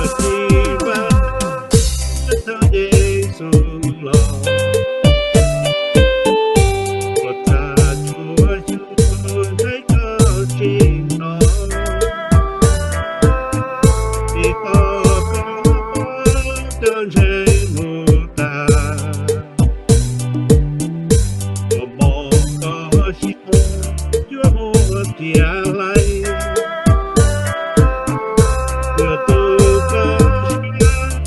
Tsis vaj thawj Yexus los, ua tag tsuav xyoo nthaib koj tsis hnov, vim tau koj cov ntseeg mus tas, ua mov koj sib hlub cuab muag tiav hlais, ua tus koj siab.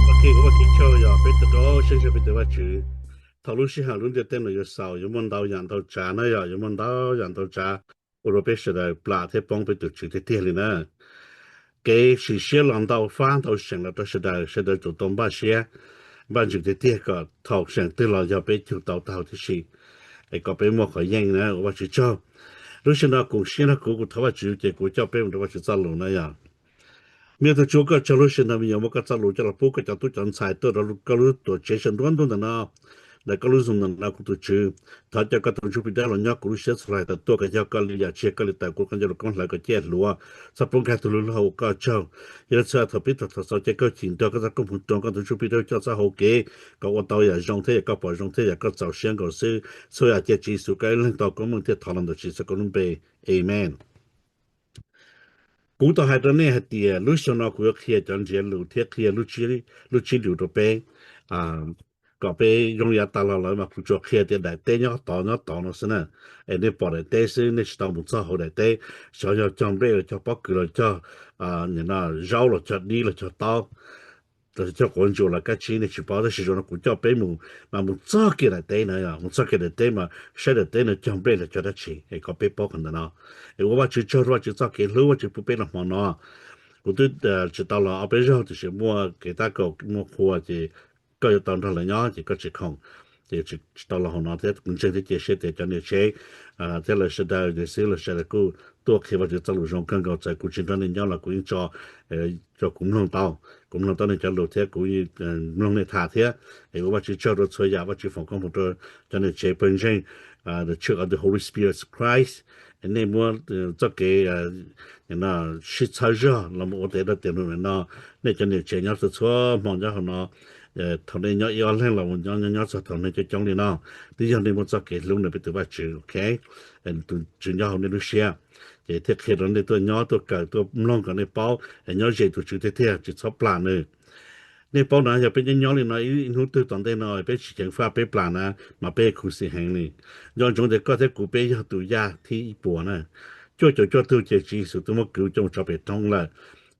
Ok, kuv ua tib tsaug yog peb tus rau siab ntshe peb tus Vajtswv thaum lub sij hawm lub ntiaj teb no yuav xaus, yuav muaj ntau yam ntau tsav na yom, yuav muaj ntau yam ntau tsav ua rau peb sawv daws plam thiab poob peb tus Tswv tiag tiag li na. Kev sim siab los ntau fab ntau seem los rau sawv daws, sawv daws tsum tau npaj siab, npaj ntsws tiag tiag kom thaum seem twg los yog peb cug tau tag huv tib si, es kom peb muaj qhov yeej na, ua Vajtswv tsaug. Lub sij hawm no kuv siab nrog kuv, kuv thov Vajtswv ces kuv coj peb mus rau Vajtswv txoj lus na yom. Me Tub Tswv, koj tsaug lub sij hawm no me nyuam muab koj txoj lus coj los pub koj cov tub cov ntxhais tuaj rau koj lub tuam tsev sab nruab ntuj ntawm no, ntawm koj lub Zoom ntawm no kuv tus Tswv. Thov coj koj tus Ntsuj Plig dawb los nyob kuv lub siab txhua hais tawm tuaj kom yog koj li yam tsis yog koj li tawm kuv qhov ncauj lus koob hlawv kom ciaj hluav, txhob poob kag tus lug lug hauv koj tsaug. Yog li txhua thaum pib thaum txog txaus ces koj chim nrog koj txoj koob hmoov rau koj tus Ntsuj Plig dawb coj txoj hau kev kom ua tau yam zoo thiab yam koj pom zoo thiab yam koj txaus siab nkaus xwb. Txhua yam cia Tswv Yexus koj ib leeg tau koob meej thiaj thov los ntawm Tswv Yexus koj lub npe. Amen. Kuv tau hais rau nej hais tias lub xyoo no kuv yuav qhia cov ntsiav lus thiab qhia lub tsib lus rau peb, kom peb zoo yav tas los lawm mas kuv tsuas qhia tias daim teb nyob tod nyob tod no xwb na. Es nej pom daim teb xwb nej tsis tau mus txog hauv daim teb, xyov yog cog nplej los cog pob kws los cog zaub los cog dib los cog taub, los cog quav ntsuas los kab tsib nej tsis paub, tab sis zaum no kuv coj peb mus mas mus txog kiag daim teb na, mus txog kiag daim teb mas saib daim teb no cog nplej los cog dab tsi es kom peb paub qhov ntawm no. Es ua Vajtswv tsaug rau Vajtswv txoj kev hlub Vajtswv pub peb los hmo no. Kuv twb tsis tau los ob peb zaug tiam sis muaj kev tab kaum muaj qhua ces koj yuav tau nrog lawv nyob ces koj tsis khoom, ces tsis tau los hauv no thiab. Kuv ntseeg thiab cia siab tias cov niam tsev thiab lawv sawv daws, niam xib lawv sawv daws kuj tuaj qhia Vajtswv txoj lus zoo kawg nkaus, txawm kuv tsis nrog nej nyob los kuv yeej tso, tso kuv mloog tau, kuv mloog tau nej cov lus thiab kuv mloog nej tham thiab. Es ua Vajtswv tsaug rau txhua yam, Vajtswg foom koob hmoov rau cov niam tsev pawg ntseeg, the Church of the Holy Spirit of Christ. Nej muab txoj kev sib txhawb zog los mus ua tes dog tes num no, nej cov niam tsev nyob txhua txhua hmo nyob hauv no, thaum nej nyob ib ob leeg los mus nyob nyob txog thaum neeg coob coob li no, twb yog nej muaj txoj kev hlub nws peb tus Vajtswv, ok, tus Tswv nyob hauv nej lub siab, ces thiaj qhia rau nej tuaj nyob tuaj kawm tuaj mloog kom nej paub es nyob ze tus Tswv tiag tiag tsis txhob plam nws. Nej paub na yog peb nyob nyob li no ib hnub twg tom ntej no peb tsis ceev faj peb plam na, mas peb khuv xim heev li. Nco ntsoov tias koj thiab kuv peb yog tus yaj thib ib puas na. Cuaj caum cuaj tug ces Tswv Yexus twb muab kwv coj mus tso pem roob lawm,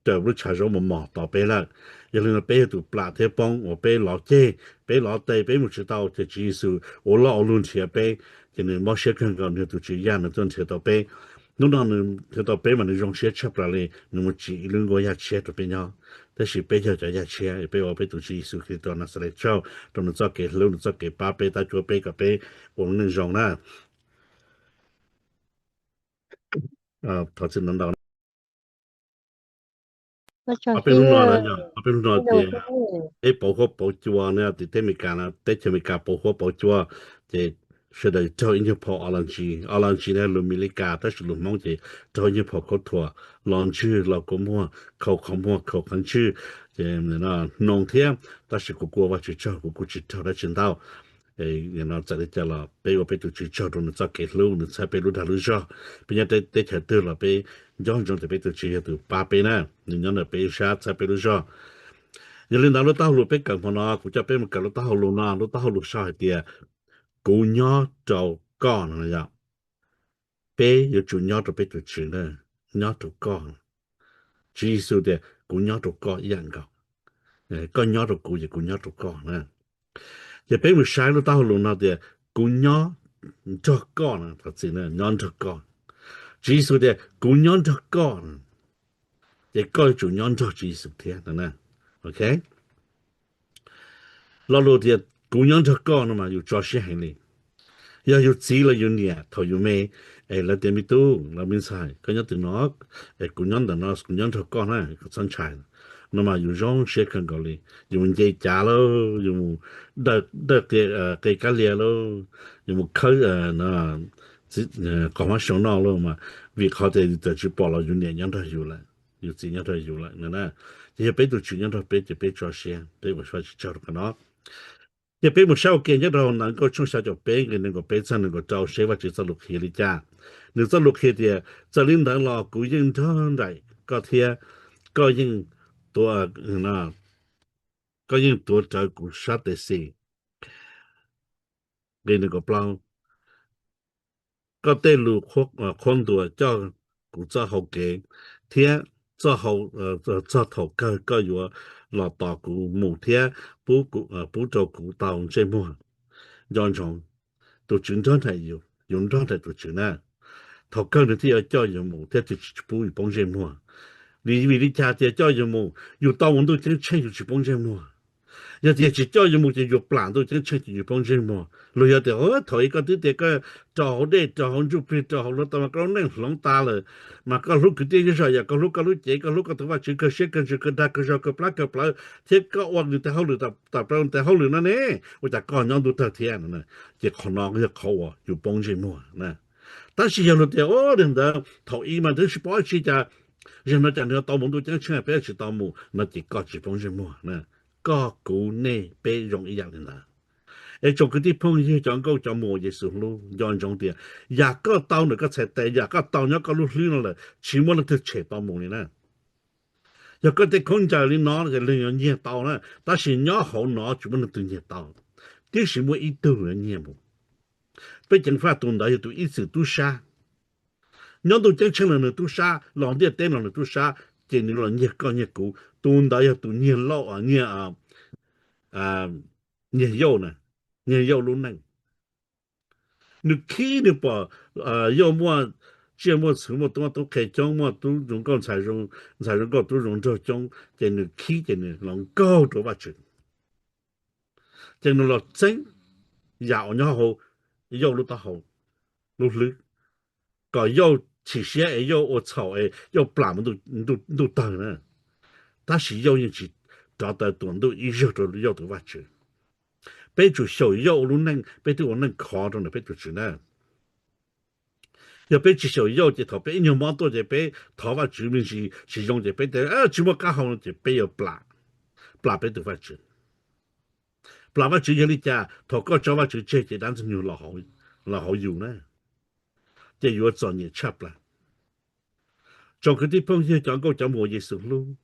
raws lub tshav zaub mos mos tos peb lawm. Yog li no peb yog tus plam thiab poob uas peb lov ceg, peb lov tes, peb mus tsis tau ces Tswv Yexus ua loj ua luj nrhiav peb, ces nws mob siab kawg nkaus, nws yog tus Tswv yaj nws tuaj nrhiav tau peb. Hnub no nws nrhiav tau peb mas nws zoo siab tshaj plaws li, nws mus tsim ib lub nkuaj yaj tshiab rau peb nyob. Tab sis peb yog cov yaj tshiab, peb ua peb tus Tswv Yexus Khetos Naxales tsaug rau nws txoj kev hlub, nws txoj kev pab peb, tab cuab peb kom peb ua lub neej zoo na. Thov txim ntau ntau. Ob peb hnub no, ob peb hnub no ces peb pauv huab pauv cua na, tim teb Amelikas no, teb chaws Amelikas pauv huab pauv cua, ces sawv daws raug ib nyuag phau allergy, allergy na lus Amelikas tab sis lus Hmoob ces raug ib nyuag phau khaub thuas, los ntswg los kua muag, khaus qhov muag khaus qhov ntswg, ces hnoos thiab, tab sis kuv kuj ua Vajtswv tsaug kuv kuj tsis raug dab tsi ntau. Txawm li cas los peb ua peb tus Tswv tsaug rau nws txoj kev hlub, nws txhawb peb lub dag lub zog. Peb nyob teb chaws twg los peb nco ntsoov tias peb tus Tswv yog tus pab peb na, nws nyob ntawm peb ib sab txhawb peb lub zog. Yog li ntawd lub taub hau lus peb kawm hmo no, kuv coj peb mus kawm lub taub hau lus no, lub taub hau lus sau hais tias, kuv nyob rau koj no yom. Peb yuav tsum nyob rau peb tus Tswv na, nyob rau koj. Tswv Yexus tias kuv nyob rau koj ib yam nkaus, koj nyob rau kuv ces kuv nyob rau koj na. Ces peb mus saib lub taub hau lus no tias kuv nyob nrog koj na, thov txim, nyob nrog koj. Tswv Yexus tias kuv nyob nrog koj, ces koj yuav tsum nyob nrog Tswv Yexus thiab no. Ok. Lo lus tias kuv nyob nrog koj no mas yus tso siab heev li. Yog yus txiv los yus niam thaum yus me, es lawv tias me tub los me ntxhais koj nyob twg no, es kuv nyob ntawm no kuv nyob nrog koj na, koj txhob ntshai, no mas yus zoo siab kawg nkaus li. Yus mus nce cav lauj, yus mus dawj qe kab lia lauj, yus mus khawb qhov mab xyoo noj lauj mas, vim qhov tias yus txawm tsis pom los yus niam nyob nrog yus lawm. yus txiv nyob rau yus lawm no na. Ces yog peb tus Tswv nyob nrog peb ces peb tso siab, peb ua Vajtswv tsaug rau qhov no. Ces peb mus saib ua ke nyob rau Nws Nkauj tshooj xya caum peb nqe nees nkaum peb txog nees nkaum rau seb Vajtswv txoj lus qhia li cas. Nws txoj lus qhia tias, txawm li ntawd los kuv yeej nrog nraim koj thiab, koj yeej tuav, koj yeej tuav rawv kuv sab tes xis. Nqe nees nkaum plaub, koj tej lus qhuab ntuas coj kuv txoj hau kev, thiab txog thaum kawg koj yuav los tos kuv mus thiab pub rau kuv tau ntsej muag. Nco ntsoov, tus Tswv nrog nraim yus, yus nrog nraim tus Tswv na. Thaum kawg nws thiaj yuav coj yus mus thiab thiaj tsis pub yus poob ntsej muag. Vim, vim li cas tias coj yus mus? Yus tau ua ntuj ceeb tsheej yus tsis poob ntsej muag. Yog tias tsis coj yus mus ces yus plam ntuj ceeb tsheej ces yus poob ntsej muag. Luag yog tias, thaum ub koj twb tias koj rau hauv dej, rau hauv ntsuj plig, rau hauv hluav taws mas koj lub neej hloov tas lawm, mas koj hlub kwv tij yawg zog yam, koj hlub koj lub cev, koj hlub koj tus Vajtswv kawg siab kawg ntsws kawg dag kawg zog kawg plab kawg plawv thiab koj ua nws tes hauj lwm, tas plaws nws tes hauj lwm no ne, ua cas koj nyob ntuj tawg thiab? Ces qhov no yog qhov uas yus poob ntsej muag na. Tab sis yog luag tias, ua li ntawd thaum ub mas twb tsis paub dab tsi, cas zaum no cas nws tau mus ntuj ceeb tsheej peb tsis tau mus no ces koj tsis poob ntsej muag na. Koj, kuv, nej peb zoo ib yam li ntawd. Es tsoom kwv tij phooj ywg cov nkauj cov muam Yexus hlub, nco ntsoov tias yam koj tau ntawm koj txhais tes, yam koj tau nyob koj lub hlwb no lawm tsis muaj leej twg tshem tau mus li na. Yog koj tej khaub ncaws li no ces leej yuav nyiag tau na, tab sis nyob hauv no tsis muaj leej twg nyiag tau, tiam sis muaj ib tug yuav nyiag mus. Peb ceev faj tus ntawd yog tus ib txwm tub sab. Nyob ntuj ceeb tsheej los nws tub sab, los ntiaj teb los nws tub sab, ces nws los nyiag koj nyiag kuv. Tus ntawd yog tus nyiag lauj, nyiag, nyiag Yauj na, nyiag Yauj lub neej. Nws khib nws pom Yauj muaj tsiaj muaj txhu, muaj tub tub qhe coob, muaj tub zoo nkauj ntxhais zoo nkauj tub zoo nraug coob, ces nws khib ces nws los nkaug rau Vajtswv. Ces nws los txeeb yam uas nyob hauv Yauj lub taub hau, lub hlwb, kom Yauj chim siab es Yauj ua txhaum es Yauj plam mus ntuj tawg na. Tab sis Yauj yeej tsis rov taw tuam ntuj ib zaug rau Yauj tus Vajtswv. Peb tsum xyaum Yauj ua lub neej, peb thiaj ua neej khov rau ntawm peb tus Tswv na. Yog peb tsis xyaum Yauj ces thaum peb ib nyuag mob tuaj ces peb thov Vajtswv me ntsis tsis zoo ces peb tias tsis muaj qab hau no ces peb yuav plam, plam peb tus Vajtswv. Plam Vajtswv yog li cas? Thaum koj tso Vajtswv tseg ces dab Ntxwg Nyoog los hauv yus na, ces yuav txom nyem tshaj plaws. Tsoom kwv tij phooj ywg cov nkauj cov muam Yexus hlub,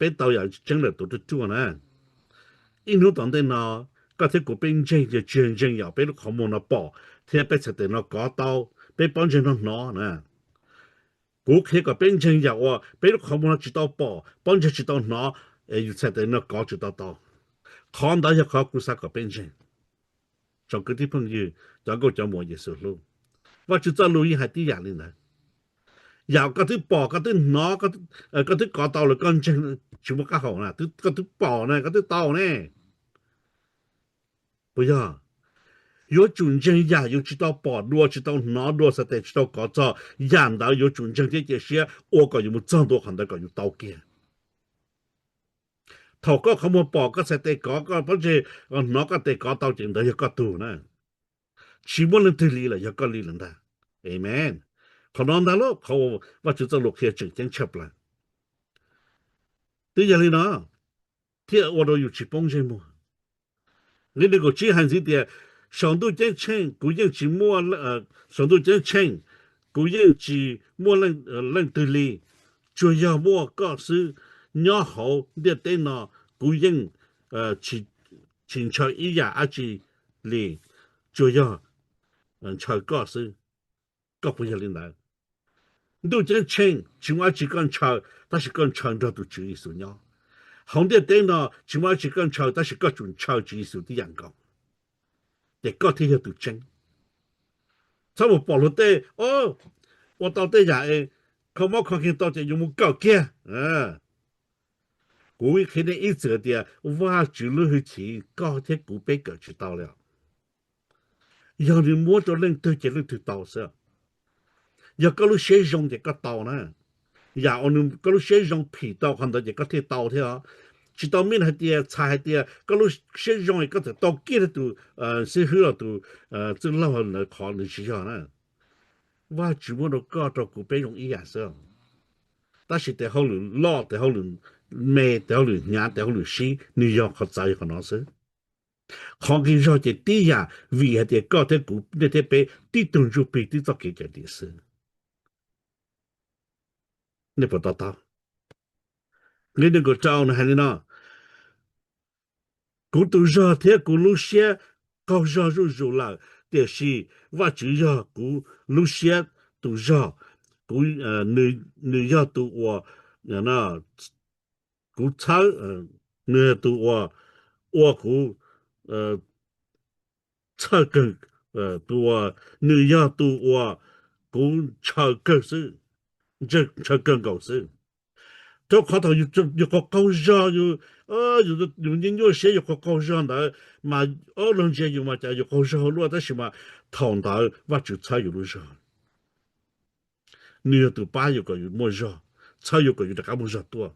peb tau yam tseeb lawm tus ruaj ruaj na. Ib hnub tom ntej no, koj thiab kuv peb ntseeg ces tsis yog ntseeg yam peb lub qhov muag no pom thiab peb txhais tes no kov tau, peb pob ntseg no hnov na. Kuv qhia kom peb ntseeg yam uas peb lub qhov muag no tsis tau pom, pob ntseg tsis tau hnov, es yus txhais tes no kov tsis tau tau. Qhov ntawd yog qhov kuv xav kom peb ntseeg. Tsoom kwv tij phooj ywg, cov nkauj cov muam Yexus hlub, Vajtswv txoj lus yeej hais tib yam li ntawd. Yam koj twb pom, koj twb hnov, koj twb kov tau lawm, koj ntseeg tsis muaj qab hau na, koj twb pom na, koj twb tau ne. Puas yog? Yuav tsum ntseeg yam yus tsis tau pom dua, tsis tau hnov dua, txhais tes tsis tau kov txog, yam ntawd yuav tsum ntseeg thiab cia siab ua kom yus mus txog ntua qhov ntawd kom yus tau kiag. Thaum koj qhov muag pom, koj txhais tes kov, koj pob ntseg hnov, koj tes kov tau ces ntawd yog koj tug na. Tsis muaj leej twg li lawm, yog koj li lawm ntag. Amen. Qhov no ntag lauj, qhov Vajtswv txoj lus qhia tseem ceeb tshaj plaws. Twb yog li no thiaj ua rau yus tsis poob ntsej muag. Nqe nees nkaum tsib hais ntxiv tias, saum ntuj ceeb tsheej kuv yeej tsis muaj, saum ntuj ceeb tsheej kuv yeej tsis muaj leej twg li, tsuas yog muaj koj xwb. Nyob hauv ntiaj teb no kuv yeej tsis ntshaw ib yam dab tsi li, tsuas yog ntshaw koj xwb. Koj puas yog li ntawd? Ntuj ceeb tsheej tsis muaj dab tsi koj ntshaw, tab sis koj ntshaw nrog tus Tswv Yexus nyob. Hauv ntiaj teb no tsis muaj dab tsi koj ntshaw, tab sis koj tsum ntshaw Tswv Yexus tib yam nkaus, ces koj thiaj yog tus tseeb. Txhob mus pom luag tej, o, ua tau tej yam es kho mob kho nkeeg tau ces yuav mus kawm kiag. Kuv qhia nej ib txwm tias Vajtswv lub hwj chim koj thiab kuv peb kawm tsis tau li. Yog nws muab rau leej twg ces leej twg tau xwb. Yog koj lub siab zoo ces koj tau na. Yam uas nws, koj lub siab zoo phim tau qhov ntawd ces koj thiaj tau thiab os. Tsis tau mean hais tias, txhais hais tias koj lub siab zoo es koj txawm tau kiag rau tus xib hwb los tus txwj laug ntawd, qhov ntawd tsis yog na. Vajtswv muab rau koj rau kuv peb zoo ib yam xwb. Tab sis tes hauj lwm loj, tes hauj lwm me, tes hauj lwm hnyav, tes hauj lwm sib, nws yog qhov txawv yog qhov no xwb. Qhov nqi zog ces tib yam, vim hais tias koj thiab kuv, nej thiab peb tib tug ntsuj plig tib txoj kev cawm dim xwb. Nej puas to taub? Nqe nees nkaum rau nws hais li no: Kuv tus zog thiab kuv lub siab qaug zog zuj zus lawm, tiam sis Vajtswv yog kuv lub siab tus zog, kuv, nws yog tus uas kuv txhawb, nws yog tus uas ua kuv txhawj kawg, tus uas, nws yog tus uas kuv ntshaw kawg xwb, ntshaw kawg nkaus xwb. Rau qhov thaum yus qaug qaug zog, yus, yus nyuaj nyuaj siab, yus qaug qaug zog ntawd mas ob leeg ntsia yus mas cas yus qaug zog luaj, tab sis mas thaum ntawd Vajtswv txhawb yus lub zog. Nws yog tus pab yus kom yus muaj zog, txhawb yus kom yus rov qab muaj zog tuaj,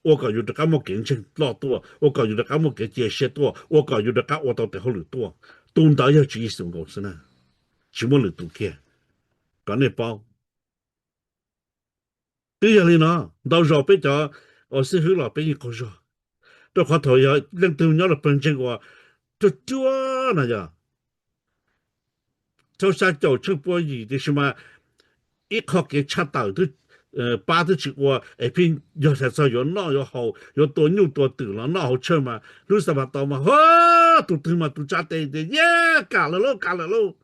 ua kom yus rov qab muaj kev ntseeg loj tuaj, ua kom yus rov qab muaj kev cia siab tuaj, ua kom yus rov qab ua tau tes hauj lwm tuaj. Tus ntawd yog Tswv Yexus nkaus xwb na, tsis muaj lwm tus kiag, kom nej paub. Twb yog li no, ntau zaus peb cov uas xib hwb los peb yeej qaug zog, rau qhov thaum yog leej twg nyob rau pawg ntseeg uas ruaj ruaj no yog rau xya caum tsheej pua yim, tiam sis mas ib qho kev tshaj tawm pab twb tsis ua, es pheej yog xav txog yuav noj yuav haus, yuav tua nyuj tua twm los noj hauv tshawj mas hnub xa ma tau mas, tus twg mas tus tsa tes tias, Yes, kam lawm lauj, kam lawm lauj.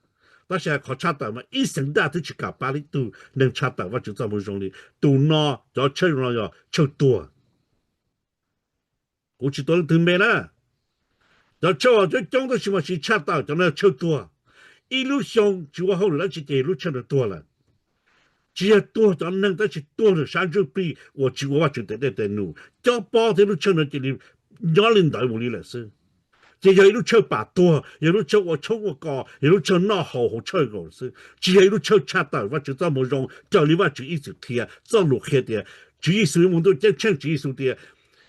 Tab sis qhov tshaj tawm mas ib xeev daj twb tsis kam pab ib tug neeg tshaj tawm Vajtswv txoj moo zoo li. Tus no, cov tshawj no yog tshawj tuag. Kuv tsis tuav leej twg npe na. Cov tshawj coob coob tab sis mas tsis tshaj tawm, cov no yog tshawj tuag. Ib lub xyoo tsis ua hauj lwm dab tsi ces lub tshawj no tuag lawm. Tsis yog tuag cov neeg tab sis tuag nws sab ntsuj plig uas tsis ua Vajtswv tes dej tes num, cob pob thiab lub tshawj no cia li nyob li ntawd mus li lawm xwb. Ces yog ib lub tshawj pam tuag, yog lub tshawj ua tshoob ua kos, yog lub tshawj noj haus hauv tshawj nkaus xwb, tsis yog ib lub tshawj tshaj tawm Vajtswv txoj moo zoo raws li Vajtswv ib txwm qhia txoj lus qhia tias Tswv Yexus yuav mus ntuj ceeb tsheej. Tswv Yexus tias,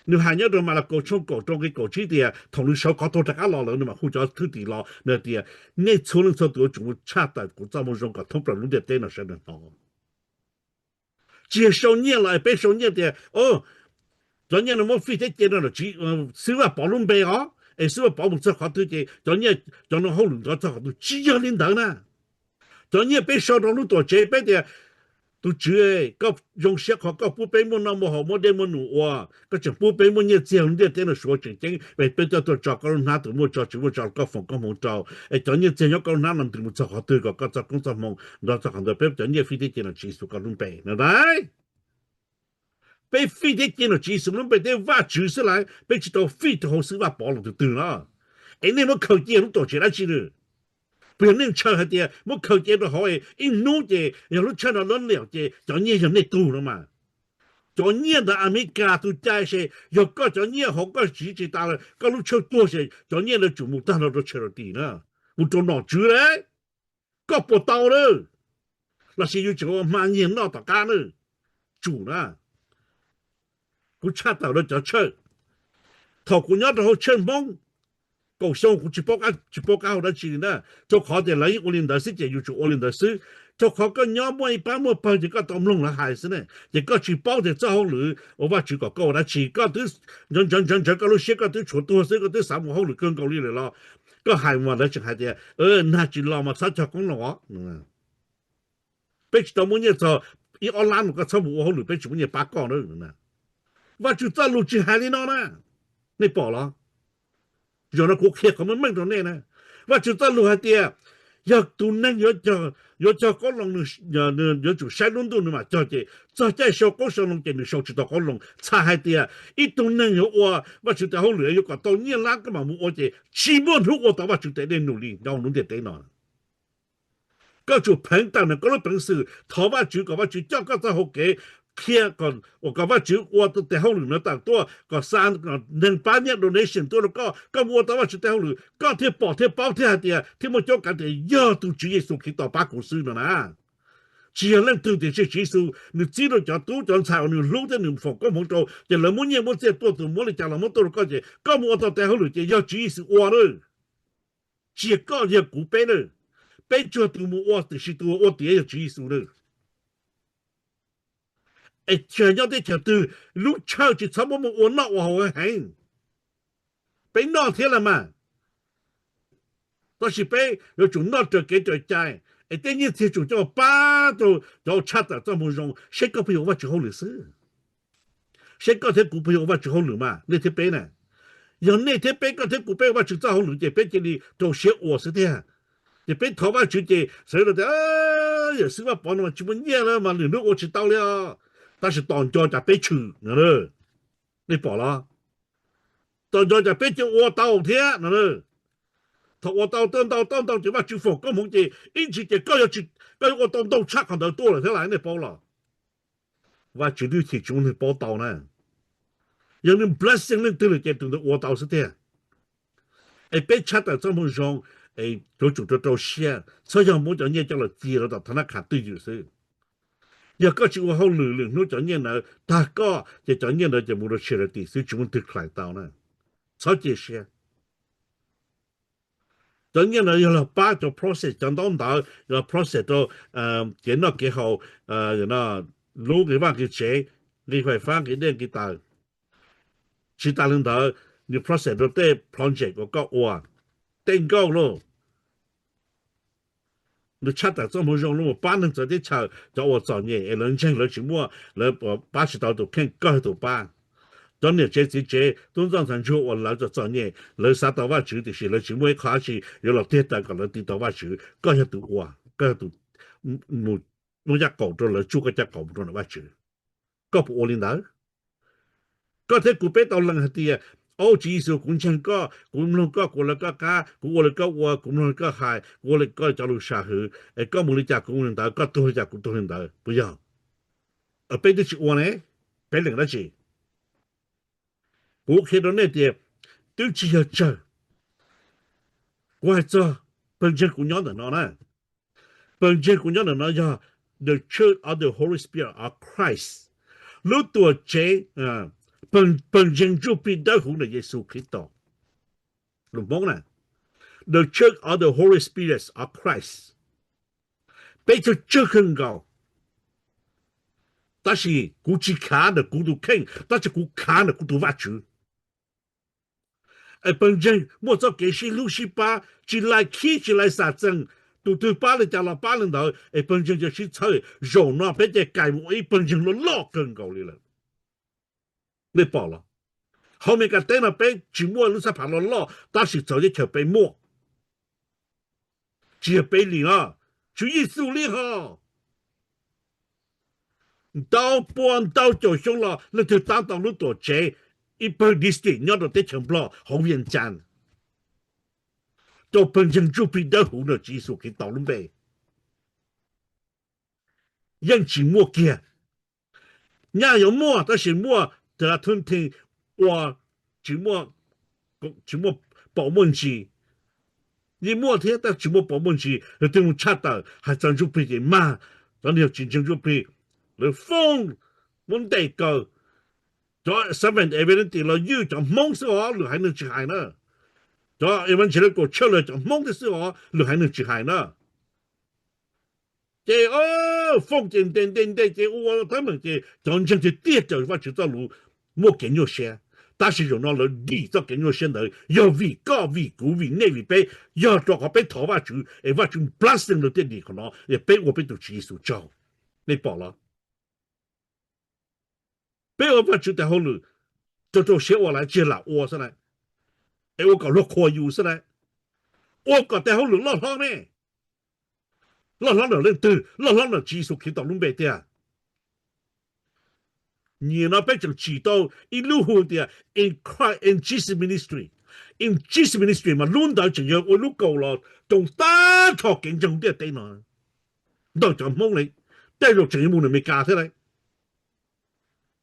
nws hais nyob rau Malakaus tshooj kaum rau nqe kaum tsib tias thaum nws sawv qhov tuag rov qab los lawm nws mam hu cov thwj tim los, nws tias, Nej txhua leej txhua tus yuav tsum mus tshaj tawm kuv txoj moo zoo kom thoob plaws lub ntiaj teb no sawv daws hnov. Tsis yog sau nyiaj los es peb sau nyiaj tias, cov nyiaj no muab fij thiab cia rau xib Vaj Pov lub npe os, es xib Vaj Pov mus txog qhov twg ces cov nyiaj cov no hauj lwm ntawd txog qhov twg. Tsis yog li ntawd na. Cov nyiaj peb sau rau lub tuam tsev, peb tias, Tus Tswv, koj zoo siab qhov koj pub peb muaj noj muaj haus, muaj dej muaj num ua, koj tseem pub peb muaj nyiaj txiag lub ntiaj teb no suav tseem ceeb, peb tuaj tuaj tso koj lub hnab, tus muaj tso tsis muaj tso koj foom koob hmoov rau, es cov nyiaj txiag nyob koj lub hnab no nws mus txog qhov twg kom koj txoj koob txoj hmoov nrov txog qhov ntawd. Peb cov nyiaj fij thiab cia rau Tswv Yexus koj lub npe no na. Peb fij thiab cia rau Tswv Yexus lub npe thiab Vajtswv xwb lawm, peb tsis tau fij rau hauv xib Vaj Pov los tus twg no. Es nej muab khaws cia lub tuam tsev dab tsi lawm? Puas yog nej ntshaw hais tias muab khaws cia rau hauv es ib hnub ces yog lub tshawj no loj liam ces cov nyiaj yog nej tug no mas? Cov nyiaj ntawd Amelikas tus cai, ces yog koj cov nyiaj hauv koj siv tsis tas lawm, koj lub tshawj tuag ces cov nyiaj ntawd tsum mus tag nrho rau charity na, mus rau nom tswv lawm. Koj puas tau lawm? Los sis yus tseem ua hma nyiag noj tom qab na? Tsum na. Kuv tshaj tawm rau cov tshawj. Thaum kuv nyob rau hauv tshawj Hmoob kaum xyoo kuv tsis paub qab hau dab tsi li na, rau qhov tias lawv yeej ua li ntawd xwb ces yus tsum ua li ntawd xwb. Rau qhov koj nyob muaj ib pab muaj pawg ces koj tau mloog lawv hais xwb ne, ces koj tsis paub tias txoj hauj lwm uas Vajtswv kom koj ua dab tsi, koj twb ntsawv ntsawv ntsawv ntsawv koj lub siab, koj twb tshuav tuag xwb, koj twb xav mus hauj lwm kawg nkaus li lawm los koj hais mas lawv tseem hais tias, Nag tsis los mas txhob cog qoob loo os. Peb tsis tau muaj nyiaj txog ib ob lab mas koj txhob mus ua hauj lwm, peb tsis muaj nyiaj pab koj na. Vajtswv txoj lus tsis hais li no na. Nej pom los? Zaum no kuv qhia qhov meej meej rau nej na. Vajtswv txoj lus hais tias yog tus neeg yuav cog qoob loo, yuav tsum saib lub ntuj nws mam cog, ces txog caij sau qoob sau loo ces nws sau tsis tau qoob loo. Txhais hais tias ib tug neeg yuav ua Vajtswv tes hauj lwm yuav kom tau nyiaj lab koj mam mus ua ces tsis muaj hnub ua tau Vajtswv tes dej num li nyob lub ntiaj teb no. Koj tsum pheev tawm ntawm koj lub peev xwm thov Vajtswv kom Vajtswv coj koj txoj hau kev qhia kom, kom Vajtswv ua tes hauj lwm no tawm tuaj, kom xa neeg pab nyiaj donation tuaj rau koj, koj mus ua tau Vajtswv tes hauj lwm, koj thiaj pom thiaj paub thiaj hais tias thiaj muaj cuab kav tias yog tus Tswv Yexus Khetos pab kuv xwb no na. Tsis yog leej twg tiam sis Tswv Yexus nws txib rau cov tub cov ntxhais uas nws hlub thiab nws foom koob hmoov rau, ces lawv muab nyiaj muab txiaj tuaj, tus muab li cas los muab tuaj rau koj, ces koj mus ua tau tes hauj lwm ces yog Tswv Yexus ua na. Tsis yog koj yog kuv peb na. Peb tsuas tus mus ua, tiam sis tus ua tiav yog Tswv Yexus na. Es tsis hais nyob teb chaws twg, lub chaw tsis txhob muab mus ua noj ua haus heev. Peb noj thiab los mas, tab sis peb yuav tsum noj raws kev raws cai, es tej nyiaj txiag tsum coj pab rau cov tshaj tawm txoj moo zoo, seb koj puas yog ua Vajtswv hauj lwm xwb. Seb koj thiab kuv puas yog ua Vajtswv hauj lwm mas, nej thiab peb na. Yog nej thiab peb, koj thiab kuv peb ua Vajtswv txoj hauj lwm ces peb cia li rau siab ua xwb tiag. Ces peb thov Vajtswv ces xav tias, yawm xib Vaj Pov no mas tsis muaj nyiaj lawm mas lwm hnub ua tsis tau li os, tab sis tos nco cas peb tshwm no. Nej pom los? Tos nco cas peb cia ua tau thiab no. Thaum ua tau tau ntau tau ntau ces Vajtswv foom koob hmoov ces ib ntsis ces koj yuav ua tau ntau tshaj qhov ntawd tuaj lawm thiab las, nej paub los? Vajtswv twb chim tsis muaj neeg paub tau na. Yog nws blessing leej twg lawm ces tus ntawd ua tau xwb tiag. Es peb tshaj tawm txoj moo zoo, es yuav tsum rau rau siab, txhob yog muab cov nyiaj coj los cia rau tom thab nab khas twj ywm xwb. Yog koj tsis ua hauj lwm, lwm hnub cov nyiaj ntawd tag koj ces cov nyiaj ntawd ces mus rau charity xwb, tsis muaj twg khlais tau na. Txhob cia siab. Cov nyiaj ntawd yog los pab cov project, cov ntaub ntawv, yog los project rau kev noj kev haus, lub nqi vaj nqi tsev, nqi fais fab, nqi dej nqi taws. Tsis tas li ntawd, nws project rau tej project uas koj ua, tej nkauj lauj. Nws tshaj tawm txoj moo zoo los pab neeg txawv teb chaws, cov uas txom nyem es lawv ntseeg lawv tsis muaj, lawv pab tsis tau tus kheej, koj yog tus pab. Cov niam tsev txiv tsev, tub ntxawg ntxhais ntsuag uas lawv txom txom nyem, lawv xav tau Vajtswv tiam sis lawv tsis muaj ib qho dab tsi yuav los tig taw kom lawv tig tau Vajtswv, koj yog tus ua, koj yog tus mus muab caj qaum rau lawv tsuj koj caj qaum mus rau ntawm Vajtswv. Koj puas ua li ntawd? Koj thiab kuv peb tau lees hais tias, au, Tswv Yexus, kuv ntseeg koj, kuv mloog koj, kuv ua li koj qab, kuv ua li koj ua, kuv mloog li koj hais, kuv ua li koj cov lus sam hwm, es koj mus li cas kuv mus li ntawd, koj tuag li cas kuv tuag li ntawd, puas yog? Peb twb tsis ua ne, peb lees dab tsi? Kuv qhia rau nej tias twb tsis yog tsawg. Kuv hais txog pawg ntseeg kuv nyob ntawm no na. Pawg ntseeg kuv nyob ntawm no yog The Church of the Holy Spirit of Christ, lub tuam tsev pawg ntseeg ntsuj plig dawb huv ntawm Yexus Khetos. Lus Hmoob na, The Church of the Holy Spirit of Christ. Peb tsawg tsawg kawg nkaus, tab sis kuv tsis khav ntawm kuv tus kheej, tab sis kuv khav ntawm kuv tus Vajtswv. Es pawg ntseeg muaj txoj kev sib hlub sib pab, tsis lais khib tsis lais xam txees, tus twg pab li cas los pab li ntawd, es pawg ntseeg cia sib txhawb. Zaum no peb cia li kais mus ua ib pawg ntseeg loj loj kawg nkaus li lawm. Nej pom los? Hauv Amelikas teb no peb tsis muaj lub xab pham loj loj, tab sis txawv teb chaws peb muaj. Tsis yog peb li no, Tswv Yexus li ho. Ntau pua ntau caum xyoo los leej twg tab tom lub tuam tsev, ib pawg district nyob rau teb chaws Nplog hauv Vias Cas, rau pawg ntseeg ntsuj plig dawb huv ntawm Tswv Yexus Khetos lub npe. Yeej tsis muaj kiag. Nyaj yuav muaj tab sis muaj tas thwj thij ua, tsis muaj, tsis muaj paus muaj ntsis. Yeej muaj thiab tab tsis muaj paus muaj ntsis, yog twg mus tshaj tawm hais txog ntsuj plig ces mag, cov niag tsis ntseeg ntsuj plig, lawv foob, muab ntes kaw. Cov Seventh Adventist los ywj cov Hmoob xwb os, lwm haiv neeg tsis hais na. Cov Evangelical Church los cov Hmoob thiab xwb os, lwm haiv neeg tsis hais na. Ces foob ces ntes ntes ntes ces ua teeb meem ces cov ntseeg tiag tiag raws Vajtswv txoj lus muaj kev nyuaj siab. Tab sis zaum no lawv dim txoj kev nyuaj siab ntawd yog vim koj vim kuv vim nej vim peb, yog rau qhov peb thov Vajtswv es Vajtswv blessing lawv thiaj dim qhov no, es peb ua peb tus Tswv Yexus tsaug. Nej pom los? Peb ua Vajtswv tes hauj lwm, rau rau siab ua lawm tsis lam ua xwb na, es ua kom luag qhuas yus xwb na. Ua kom tes hauj lwm loj hlob ne, loj hlob ntawm leej twg? Loj hlob ntawm Tswv Yexus Khetos lub npe tiag. Nim no peb tseem tsim tau ib lub hu tias in Christ, in Jesus Ministry. In Jesus Ministry mas lub ntawd tseem yog ua lub kaus los rau tag nrho kev ntseeg ntiaj teb no, ntawm cov Hmoob li, tej zaum tseem yuav mus ntawm Amelikas thiab lawm.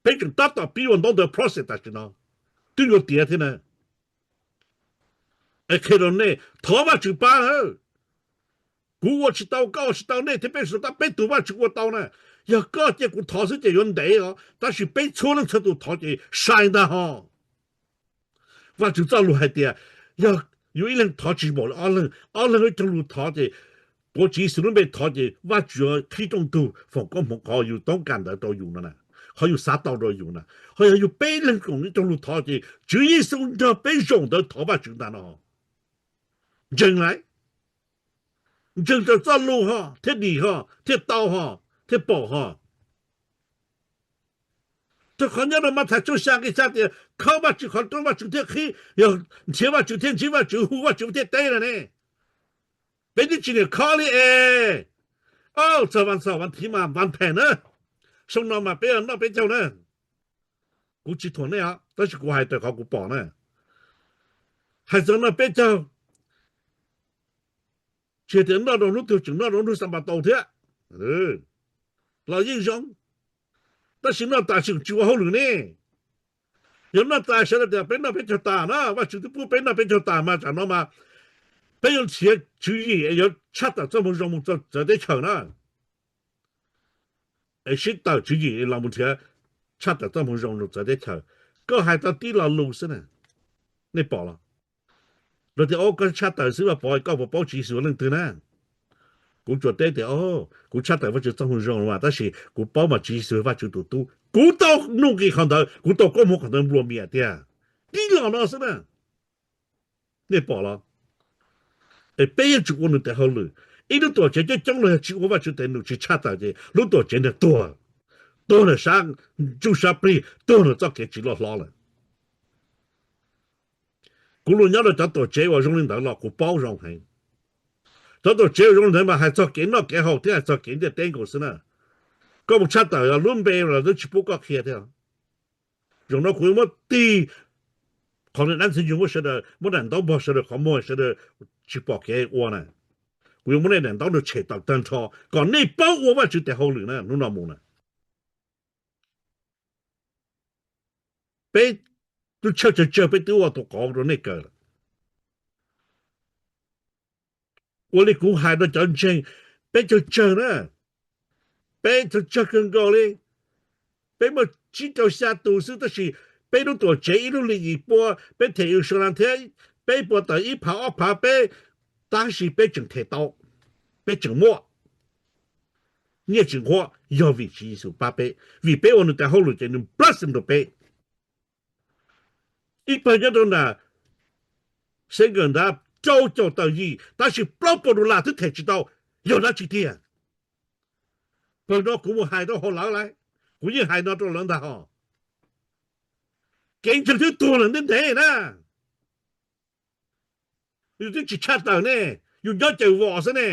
Peb tseem tab tom pib ua ntaub ntawv process tam sim no, twb yuav tiav thiab na. Es qhia rau nej, thov Vajtswv pab na. Kuv ua tsis tau, koj ua tsis tau, nej thiab peb tsis tau, tab peb tus Vajtswv ua tau na. Yog koj cia kuv thov xwb ces yuav ntev os, tab sis peb txhua leej txhua tus thov ces sai ntag ho. Vajtswv txoj lus hais tias, yog yus ib leeg thov tsis npaum li ob leeg, ob leeg ib co lus thov ces, tuav Tswv Yexus lub npe thov ces Vajtswv yuav qhib rooj ntug foom koob hmoov qhov yus toob kas ntawd rau yus no na. Qhov yus xav tau rau yus na, ho yog yus peb leeg koom ib rooj lug thov ces Tswv Yexus nrog peb zaum ntawd thov Vajtswv ntag no. Ntseeg lawm, ntseeg rau txoj lus ho thiaj dim ho thiaj tau ho thiaj pom ho. Rau qhov nyob rau Mathais tshooj xya nqe xya tias khawb Vajtswv qhov rooj Vajtswv thiaj qhib, yog nrhiav Vajtswv thiaj ntsib Vajtswv, hu Vajtswv thiaj teb lawm ne. Peb twb tsis niam khawb li es. Txog vas xaum vas thiv mas vas phem na, xyoo no mas peb noj peb caug na. Kuv tsis thuam nej os, tab sis kuv hais raws qhov kuv pom na. Hais txog noj peb caug, tsis tias noj rau hnub twg, tseem noj rau hnub Xanpataus thiab los yeej zoo, tab sis noj tas tseem tsis ua hauj lwm ne. Yog noj tas sawv daws tias peb noj peb caug tas na, Vajtswv twb pub peb noj peb caug tas mas tsam no mas peb yuav nrhiav tswv yim es yuav tshaj tawm txoj moo zoo mus txawv teb chaws na. Es sib tawm tswv yim los mus nrhiav tshaj tawm txoj moo zoo mus txawv teb chaws. Koj hais tau tib lo lus xwb na, nej pom los? Luag tias, o, koj tshaj tawm xib hwb Vaj Pov, koj puas paub Tswv Yexus leej twg na? Kuv tsuas teb tias, o, kuv tshaj tawm Vajtswv txoj moo zoo mas tab sis kuv paub mas Tswv Yexus Vajtswv tus tub. Kuv tau nuj nqis qhov ntawd, kuv tau koob hmoov qhov ntawd nplua mias tiag. Tib lo no xwb na. Nej pom los? Es peb yuav tsum ua nws tes hauj lwm. Ib lub tuam tsev coob coob los yog tsis ua Vajtswv tes num, tsis tshaj tawm ces lub tuam tsev ntawd tuag, tuag ntawm sab ntsuj sab plig, tuag ntawm txoj kev tsis loj hlob lawm. Kuv los nyob rau cov tuam tsev uas zoo li ntawd los kuv paub zoo heev. Cov tuam tsev uas zoo li ntawd mas hais txog kev noj kev haus thiab hais txog kev ntiaj teb nkaus xwb na. Koj mus tshaj tawm lub npe los twb tsis pub koj qhia thiab. Zaum no kuv yuav muab tig qhov dab ntxwg nyoog muab sawv daws, muab daim ntaub npog sawv daws qhov muag, sawv daws tsis pom kev ua na. Kuv yuav muab nej daim ntaub no tshem tawm tag nrho kom nej paub ua Vajtswv tes hauj lwm na hnub no mus na. Peb lub tshawj tsawg tsawg peb twb ua tus qauv rau nej kaw lawm. Ua li kuv hais rau cov ntseeg, peb tsawg tsawg na, peb tsawg tsawg kawg nkaus li. Peb muaj tsib rau xya tus xwb tab sis peb lub tuam tsev ib lub li yim pua, peb them insurance thiab, peb puas tawm ib phav ob phav peb, tab sis peb tseem them tau, peb tseem muaj nyiaj tsis nqhuab, yog vim Tswv Yexus pab peb, vim peb ua nws tes hauj lwm ces nws blessing rau peb. Ib pawg nyob rau nram Sengawm ntawd rau caum tawm yim tab sis plaub puas dollar twb them tsis tau, yog dab tsi tiag? Pawg no kuv mus hais rau hauv lawv lawm, kuv yeej hais no rau lawv ntag hos. Kev ntseeg twb tuag lawm ntev ntev na. Yus twb tsis tshaj tawm ne, yus nyob caws vos xwb ne.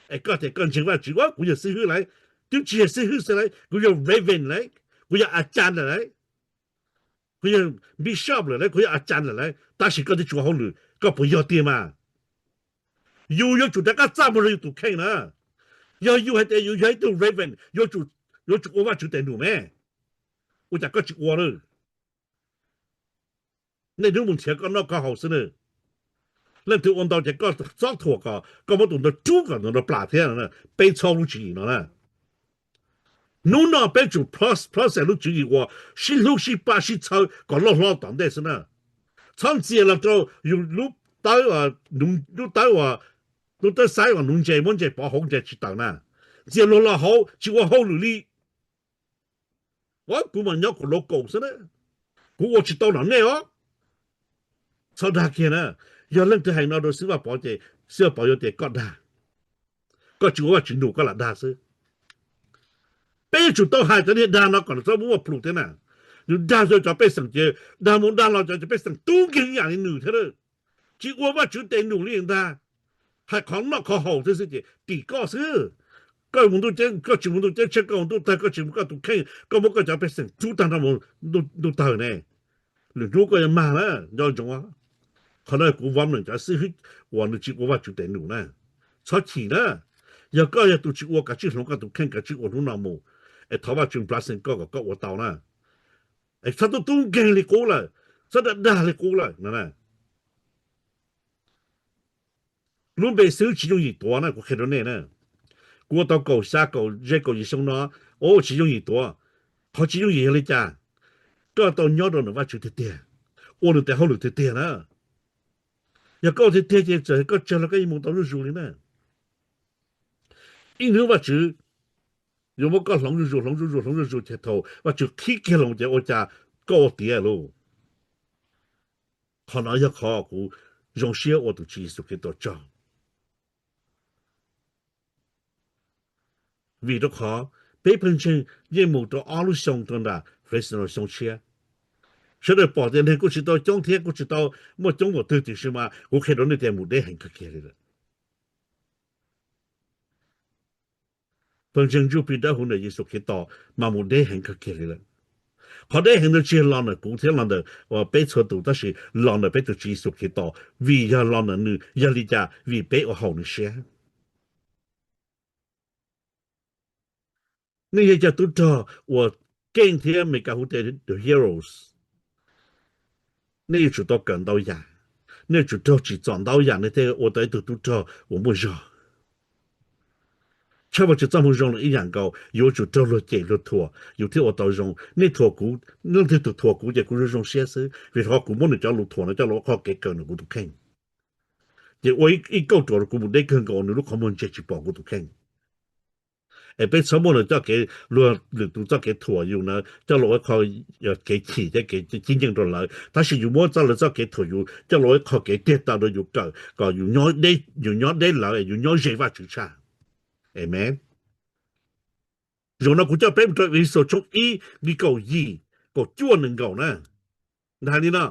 Es koj tias koj ntseeg Vajtswv, kuv yog xib hwb lawm, twb tsis yog xib hwb xwb lawm, kuv yog reverend lawm, kuv yog a chan lawm, kuv yog bishop lawm, kuv yog a chan lawm, tab sis koj twb tsis ua hauj lwm, koj puas yog tiag mas? Yus yuav tsum rov qab txaj muag rau yus tus kheej na. Yog yus hais tias yus yog ib tug reverend, yuav tsum ua Vajtswv tes num me, ua cas koj tsis ua na? Nej hnub mus nrhiav koj noj koj haus xwb na. Leej twg ua ntau ces koj txhob thuam kom koj muab tus ntawd rub kom tus ntawd plam thiab. Peb txhob lub tswv yim no na. Hnub no peb tsum process lub tswv yim uas sib hlub sib pab sib txhawb kom loj hlob tom ntej xwb na. Txhob ntxias los rau yus lub tawb, lub tawb uas, lub tawb xaib uas nuv ntses muab ntses pov hauv ntses tsis tawm na. Ntxias luag los hauv tsis ua hauj lwm li. Kuv mas nyob kuv lov kaum xwb na, kuv ua tsis tau nom nej os. Txhob dag kiag na. Yog leej twg hais no rau xib Vaj Pov ces xib Vaj Pov yuav tias koj dag, koj tsis ua Vajtswv num koj lam dag xwb. Peb yuav tsum tau hais cov niag dag no kom nws txhob muaj plhus thiab na. Nws dag rau cov pej xeem ces dag mus dag los cov pej xeem tub nkeeg ib yam li nws thiab. Tsis ua Vajtswv tes num li ntag. Hais qhov noj qhov haus thiab xwb ces tim koj xwb. Koj mus ntuj ceeb, koj tsis mus ntuj ceeb tsheej, koj mus ntuj tawg, koj tsis mus koj tus kheej, koj muab koj cov pej xeem rub tag nrho mus ntuj tawg ne. Lwm hnub koj yuav mag na, nco ntsoov. Qhov no kuv vam meem cov xib hwb uas nws tsis ua Vajtswv tes num na. Txhob chim na. Yog koj yog tus tsis ua, kav tsij hloov koj tus kheej, kav tsij ua hnub no mus, es thov Vajtswv blessing koj kom koj ua tau na. Es txhob tub tub nkeeg li qub lawm, txhob dag dag li qub lawm no. Lub npe xib hwb tsis yooj yim tuav na, kuv qhia rau nej na. Kuv ua tau kaum xya kaum ze kaum yim xyoo no, o, tsis yooj yim tuav. Qhov tsis yooj yim yog li cas? Koj tau nyob rau ntawm Vajtswv tiag tiag, ua nws tes hauj lwm tiag tiag na. Yog koj ua tiag tiag ces txawm koj tsawg los koj yeej mus tau zuj zus li na. Ib hnub Vajtswv Yuav muab koj hloov zuj zus, hloov zuj zus, hloov zuj zus, ces thaum Vajtswv qhib kiag los ces ua cas koj ua tiav lauj. Qhov no yog qhov kuv zoo siab ua tus Tswv Yexus Khetos tsaug. Vim rau qhov peb pawg ntseeg yeej mus rau ob lub xyoo rau nram Fresno xyoo tshiab. Sawv daws pom tias neeg kuj tsis tau coob thiab kuj tsis tau muaj coob npaum twg, tiam sis mas kuv qhia rau nej tias mus deb heev kawg kiag li lawm. Pawg ntseeg ntsuj plig dawb huv ntawm Yexus Khetos mas mus deb heev kawg kiag li lawm. Qhov deb heev ntawd tsis yog los ntawm kuv thiab los ntawm peb txhua tus, tab sis los ntawm peb tus Tswv Yexus Khetos, vim yog los ntawm nws, yog li cas? Vim peb ua haum nws siab. Nej yog cov tub rog uas keej thiab Meskas hu tias the heroes. Nej yuav tsum tau kawm ntau yam, nej yuav tsum raug tsim txom ntau yam nej thiaj ua tau ib tug tub rog uas muaj zog. Tshaj Vajtswv txoj moo zoo los ib yam nkaus, yuav tsum raug luag cem luag thuam yus thiaj ua tau zoo. Nej thuam kuv, leej twg tus thuam kuv ces kuv zoo zoo siab xwb, vim qhov kuv muab nws cov lus thuam no coj los ua qhov kev kawm nws kuv tus kheej. Ces ua ib kauj ruam rau kuv mus deb kawg nkaus, nws lub qhov muag ntseg tsis pom kuv tus kheej. Es peb txhob muab nws txoj kev, luag lwm tus txoj kev thuam yus na coj los ua qhov kev chim thiab kev cib nceej rau lawv, tab sis yus muab txoj lawv txoj kev thuam yus coj los ua qhov kev tiag taw rau yus kawm kom yus nyob deb lawv, yus nyob ze Vajtswv tshaj. Amees. Zaum no kuv coj peb mus rau Efexus tshooj ib nqe kaum yim, kaum cuaj, nees nkaum na. Ntag li no,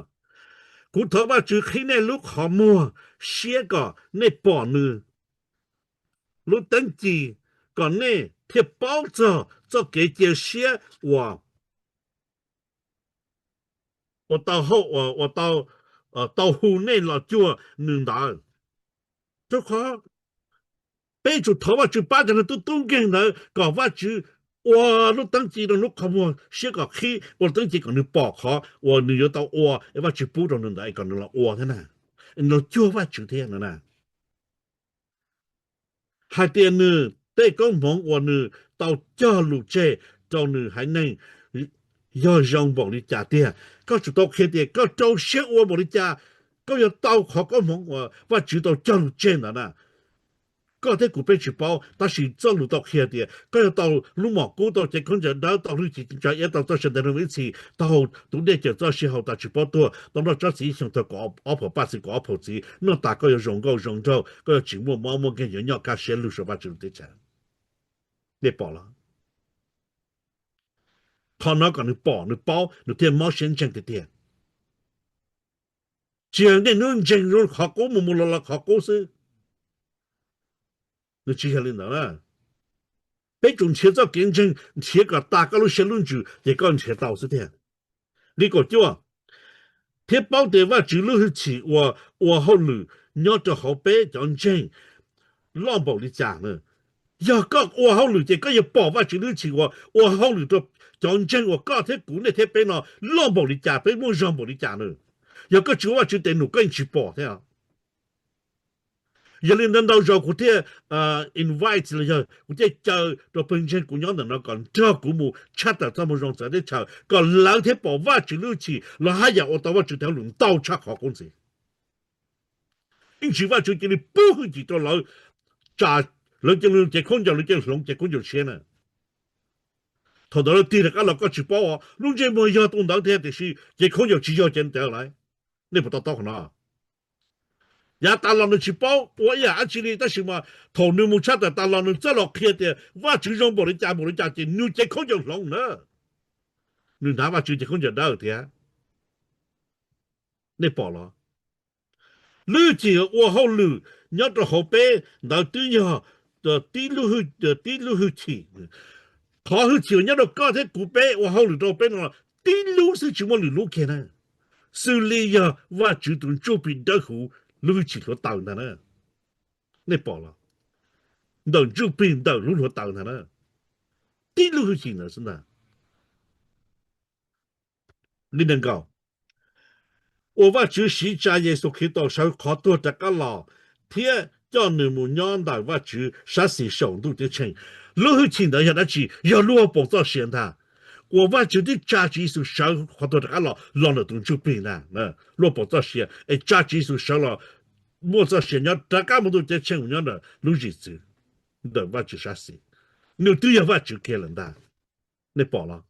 kuv thov Vajtswv qhib nej lub qhov muag siab kom nej pom nws lub teeb ci, kom nej thiaj paub txog txoj kev cia siab uas, uas tau, uas tau, tau hu nej los cuag nws ntawd. Rau qhov peb tsum thov Vajtswv pab cov neeg tub tub nkeeg ntawd kom Vajtswv ua lub teeb ci rau lub qhov muag siab kom qhib, ua lub teeb ci kom nws pom qhov uas nws yuav tau ua, es Vajtswv pub rau nws ntawd es kom nws los ua thiab na, los cuag Vajtswv thiab no na. Hais tias nws tej koob hmoov uas nws tau cog lus tseg rau nws haiv neeg yog zoo npaum li cas tiag. Koj tsum tau qhia tias koj rau siab ua npaum li cas, koj yuav tau qhov koob hmoov uas Vajtswv tau cog lus tseg ntawd na. Koj thiab kuv peb tsis paub, tab sis txoj lus tau qhia tias koj yuav tau lub mom kub, tau cev khaub ncaws dawb, tau hwj chim, tau txoj sia ntev rau ib txhis, tau haus tus dej cawm txoj sia haus tas tsis paub tuag, tau noj tsob txiv xyoo thaum kaum ob phaum paj txiv kaum ob phaum txiv, noj tas koj yuav zoo nkauj zoo nraug, koj yuav tsis muaj mob muaj nkeeg, yuav nyob kaj siab lug saum Vajtswv lub teb chaws. Nej pom los? Qhov no kom nws pom nws paub nws thiaj mob siab ntseeg tiag tiag. Tsis yog niaj hnub ntseeg zoo qhov qub mus mus los los qhov qub xwb. Nws tsis yog li ntawd na. Peb tsum nrhiav txoj kev ntseeg, nrhiav kom tas koj lub siab lub ntsws ces koj nrhiav tau xwb tiag. Nqe kaum cuaj, thiab paub tias Vajtswv lub hwj chim uas ua hauj lwm nyob rau hauv peb cov ntseeg loj npaum li cas. Yog koj ua hauj lwm ces koj yuav pom Vajtswv lub hwj chim uas ua hauj lwm rau cov ntseeg uas koj thiab kuv, nej thiab peb no loj npaum li cas, peb muaj zog npaum li cas na. Yog koj tsis ua Vajtswv tes num koj yeej tsis pom thiab. Yog li ntawd ntau zaus kuv thiaj invite los yog kuv thiaj caw rau pawg ntseeg kuv nyob ntawm no kom nrog kuv mus tshaj tawm txoj moo zoo txawv teb chaws kom lawv thiaj pom Vajtswv lub hwj chim los haj yam ua tau Vajtswv tes hauj lwm ntau tshaj qhov qub ntxiv. Ib ntsis Vajtswv cia li pub hwj chim rau lawv, tsam lawv cia li cev khaub ncaws, lawv cia li hloov cev khaub ncaws tshiab na. Thaum ntawd lawv tig rov qab los koj tsis paub, lub ntsej muag yog tus ntawd thiab tiam sis cev khaub ncaws tsis yog cev ntawd lawm. Nej puas to taub qhov no? Yav tas los nws tsis paub ua ib yam dab tsi li, tab sis mas thaum nws mus tshaj tawm tas los nws txawj los qhia tias Vajtswv zoo npaum li cas npaum li cas ces nws cev khaub ncaws hloov na. Nws hnav Vajtswv cev khaub ncaws dawb thiab. Nej pom los? Lub hwj chim ua hauj lwm nyob rau hauv peb ntawd twb yog tib lub hwj chim. Qhov hwj chim uas nyob rau koj thiab kuv peb ua hauj lwm rau peb no tib lub xwb, tsis muaj lwm lub kiag na. Xws li yog Vajtswv tus ntsuj plig dawb huv lub hwj chim hluav taws ntag na. Nej pom los? Ntawm ntsuj plig ntawm lub hluav taws ntag na. Tib lub hwj chim ntawd xwb ntag. Li nees nkaum, uas Vajtswv siv tsa Yexus Khetos sawv qhov tuag rov qab los thiab coj nws mus nyob ntawm Vajtswv sab xis saum ntuj ceeb tsheej. Lub hwj chim ntawd yog dab tsi? Yog lub hauv paus txoj sia ntag. Uas Vajtswv twb tsa Tswv Yexus sawv qhov tuag rov qab los, los ntawm tus ntsuj plig ntag, lub hauv paus txoj sia, es tsa Tswv Yexus sawv los muaj txoj sia nyob rov qab mus ntuj ceeb tsheej mus nyob ntawm lub zim txwv ntawm Vajtswv sab xis. Nws twb yog Vajtswv kiag lawm ntag. Nej pom los?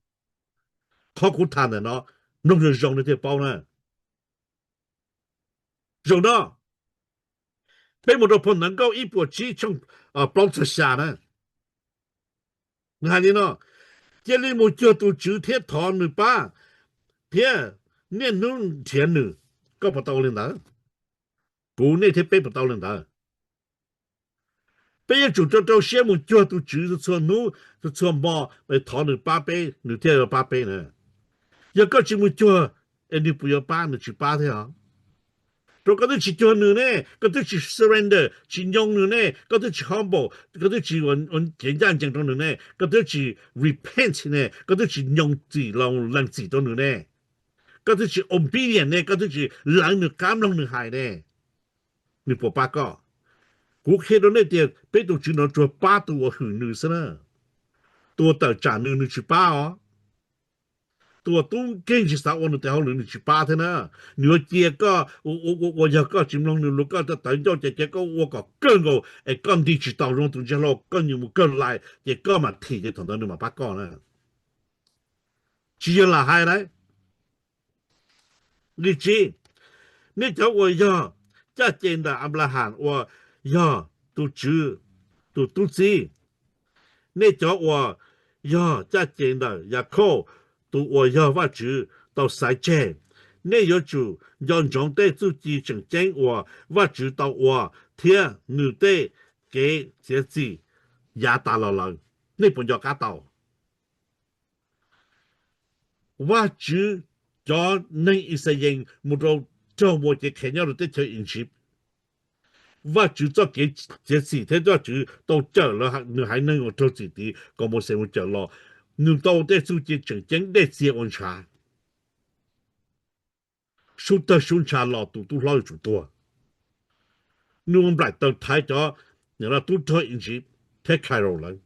Qhov kuv tham ntawm no, mloog zoo zoo nej thiaj paub na. Zaum no, peb mus rau phau Ntawv Nkauj ib puas tsib tshooj plaub txog xya na. Nws hais li no: Cia li mus cuag tus Tswv thiab thov nws pab, thiab niaj hnub nrhiav nws. Koj puas tau li ntawd? Kuv, nej thiab peb puas tau li ntawd? Peb yuav tsum rau rau siab mus cuag tus Tswv txhua hnub, txhua hmo, thov nws pab peb, nws thiaj pab peb na. Yog koj tsis mus cuag, es nws puas yuav pab? Nws tsis pab thiab os. Rau koj twb tsis cuag nws ne, koj twb tsis surrender, tsis nyoo nws ne, koj twb tsis humble, koj twb tsis ua kev ncaj ncees rau nws ne, koj twb tsis repent ne, koj twb tsis nyoo txim, lees txim rau nws ne, koj twb tsis obedient ne, koj twb tsis lawv nws qab mloog nws hais ne, nws puas pab koj? Kuv qhia rau nej tias peb tus Tswv no tsuas pab tus uas hwm nws xwb na. Tus uas tawm tsam nws, nws tsis pab os. Tus uas tub nkeeg tsis xav ua nws tes hauj lwm, nws tsis pab thiab na. Nws yuav cia koj ua, ua yog koj tsis mloog nws lus, koj tawv ncauj ces cia koj ua kom kawg nkaus es koj nti tsis tau zoo tus ntsia hlau, koj nyias mus kawg lais ces koj mam thim ces thaum ntawd nws mam pab koj na. Tsis yog lam hais na. Li tsib, nej cov uas yog caj ces ntawm Anplaham uas yog tus Tswv tus tub txib, nej cov uas yog caj ces ntawm Yakhauj tus uas yog Vajtswv tau xaiv tseg, nej yuav tsum nco ntsoov tej txuj ci tseem ceeb uas Vajtswv tau ua thiab nws tej kev txiav txim yav tas los lawm. Nej puas nco qab tau? Vajtswv cov neeg Yixalayees mus rau raug muas cev qhev nyob rau teb chaws Iziv, Vajtswv txoj kev txiav txim thiab Vajtswv tau cawm nws haiv neeg uas raug txim tiv kom Mauxes mus cawm los, nws tau tej txuj ci tseem ceeb dej txiag ua ntshav, sub tawg sub ntsha los tus tub hlob yuav tsum tuag. Nws ua nplaim taws thaiv cov tub rog Iziv thiab Kharaus lawv.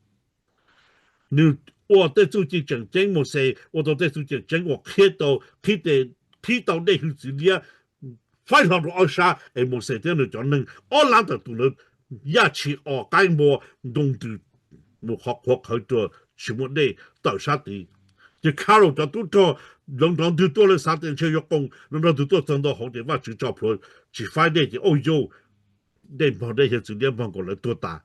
Nws ua tej txuj ci tseem ceeb, Mauxes ua tau tej txuj ci tseem ceeb uas qhib tau, qhib tau dej hwj txwv liab faib hlo rau ob sab es Mauxes thiab nws cov neeg ob lab tawm tus ntawd yaj tshis os qaib npua ntoo ntws mus qhov qhuav qhawv rua tsis muaj dej tawm sab tid. Ces Kharaus cov tub rog lawv nrov ntwg tuaj, lawv xav tias ntshe yuav qoos, lawv nrov ntwg tuaj txog ntua hauv ces Vajtswv tso plhuav tsis faib dej ces auj yauj, dej npog, dej hiav txwv liab npog nkaus lawv tuag tas.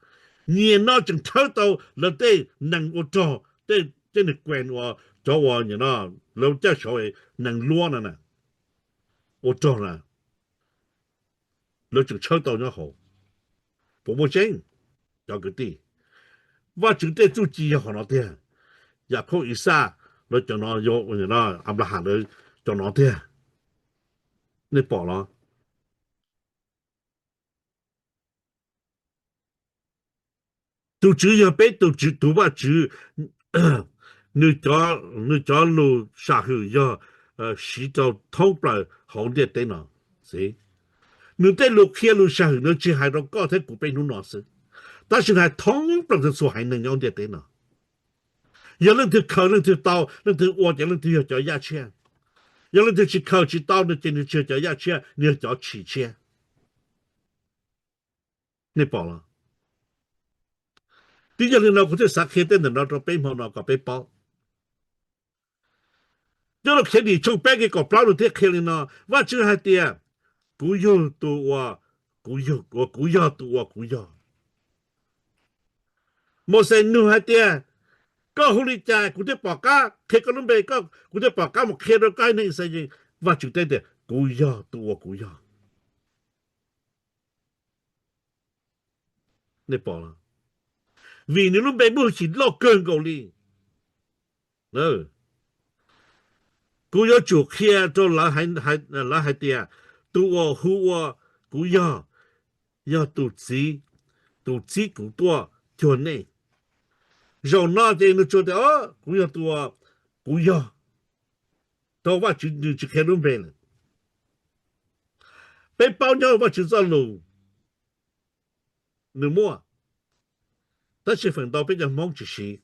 Nyias no tseem tshawb tau lawv tej nees ua rog, tej neeg kues uas cov uas lawv caj saud nees luab no na, ua rog na, lawv tseem tshawb tau nyob hauv. Puas muaj tseeb? Cov kwv tij, Vajtswv tej txuj ci yog qhov no tiag. Yakhauj, Ixaj lawv cov no, Anplaham lawv cov no tiag. Nej pom los? Tus Tswv yog peb tus Tswv, tus Vajtswv, nws cov lus sam hwm yog siv rau thoob plaws hauv ntiaj teb no. Nws tej lus qhia lus sam hwm nws tsis hais rau koj thiab kuv peb hnub no xwb, tab sis hais thoob plaws txhua haiv neeg nyob ntiaj teb no. Yog leej twg khaws leej twg tau, leej twg ua ces leej twg yog cov yaj tshiab. Yog leej twg tsis khaws tsis tau no ces nws tsis yog cov yaj tshiab, nws yog cov tshis tshiab. Nej pom los? Twb yog li no kuv thiaj xav qhia tej ntawm no rau peb hmo no kom peb paub. Nyob rau Khiavdim tshooj peb nqe kaum plaub nws thiaj qhia li no, Vajtswv hais tias, kuv yog tus uas kuv yog, kuv yog tus uas kuv yog. Mauxes nug hais tias, koj hu li cas kuv thiaj pom qab qhia koj lub npe, kuv thiaj pom qab mus qhia rau koj haiv neeg Yixalayees? Vajtswv teb tias, kuv yog tus uas kuv yog. Nej pom los? Vim nws lub npe muaj hwj chim loj kawg nkaus li. Kuv yuav tsum qhia rau lawv hais tias, tus uas hu ua kuv yog, yog tus txiv, tus txib kuv tuaj cuag nej. Zaum no ces nws tsuas tias, kuv yog tus uas kuv yog, rau Vajtswv nws tsis qhia lub npe lawm. Peb paub nyob Vajtswv txoj lus nws muaj, tab sis feem ntau peb cov Hmoob tsis siv.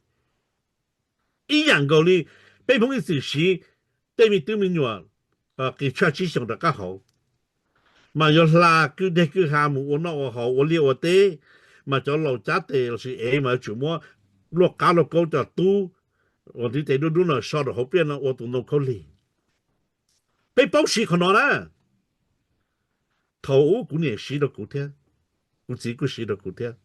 Ib yam nkaus li peb Hmoob ib txwm siv tej me tub me nyuam qis tshaj tsib xyoos rov qab hauv, mas yuav hla kwj deg kwj ha mus ua noj ua haus ua liaj ua teb, mas cov laus cab tes lossis ev mas yuav tsum muab luaj qab luaj kaub cov tub uas ntiv tes dub dub no so rau hauv pliaj no ua tus ntoo khaub lig. Peb paub siv qhov no na. Thaum ub kuv niam siv rau kuv thiab, kuv txiv kuj siv rau kuv thiab.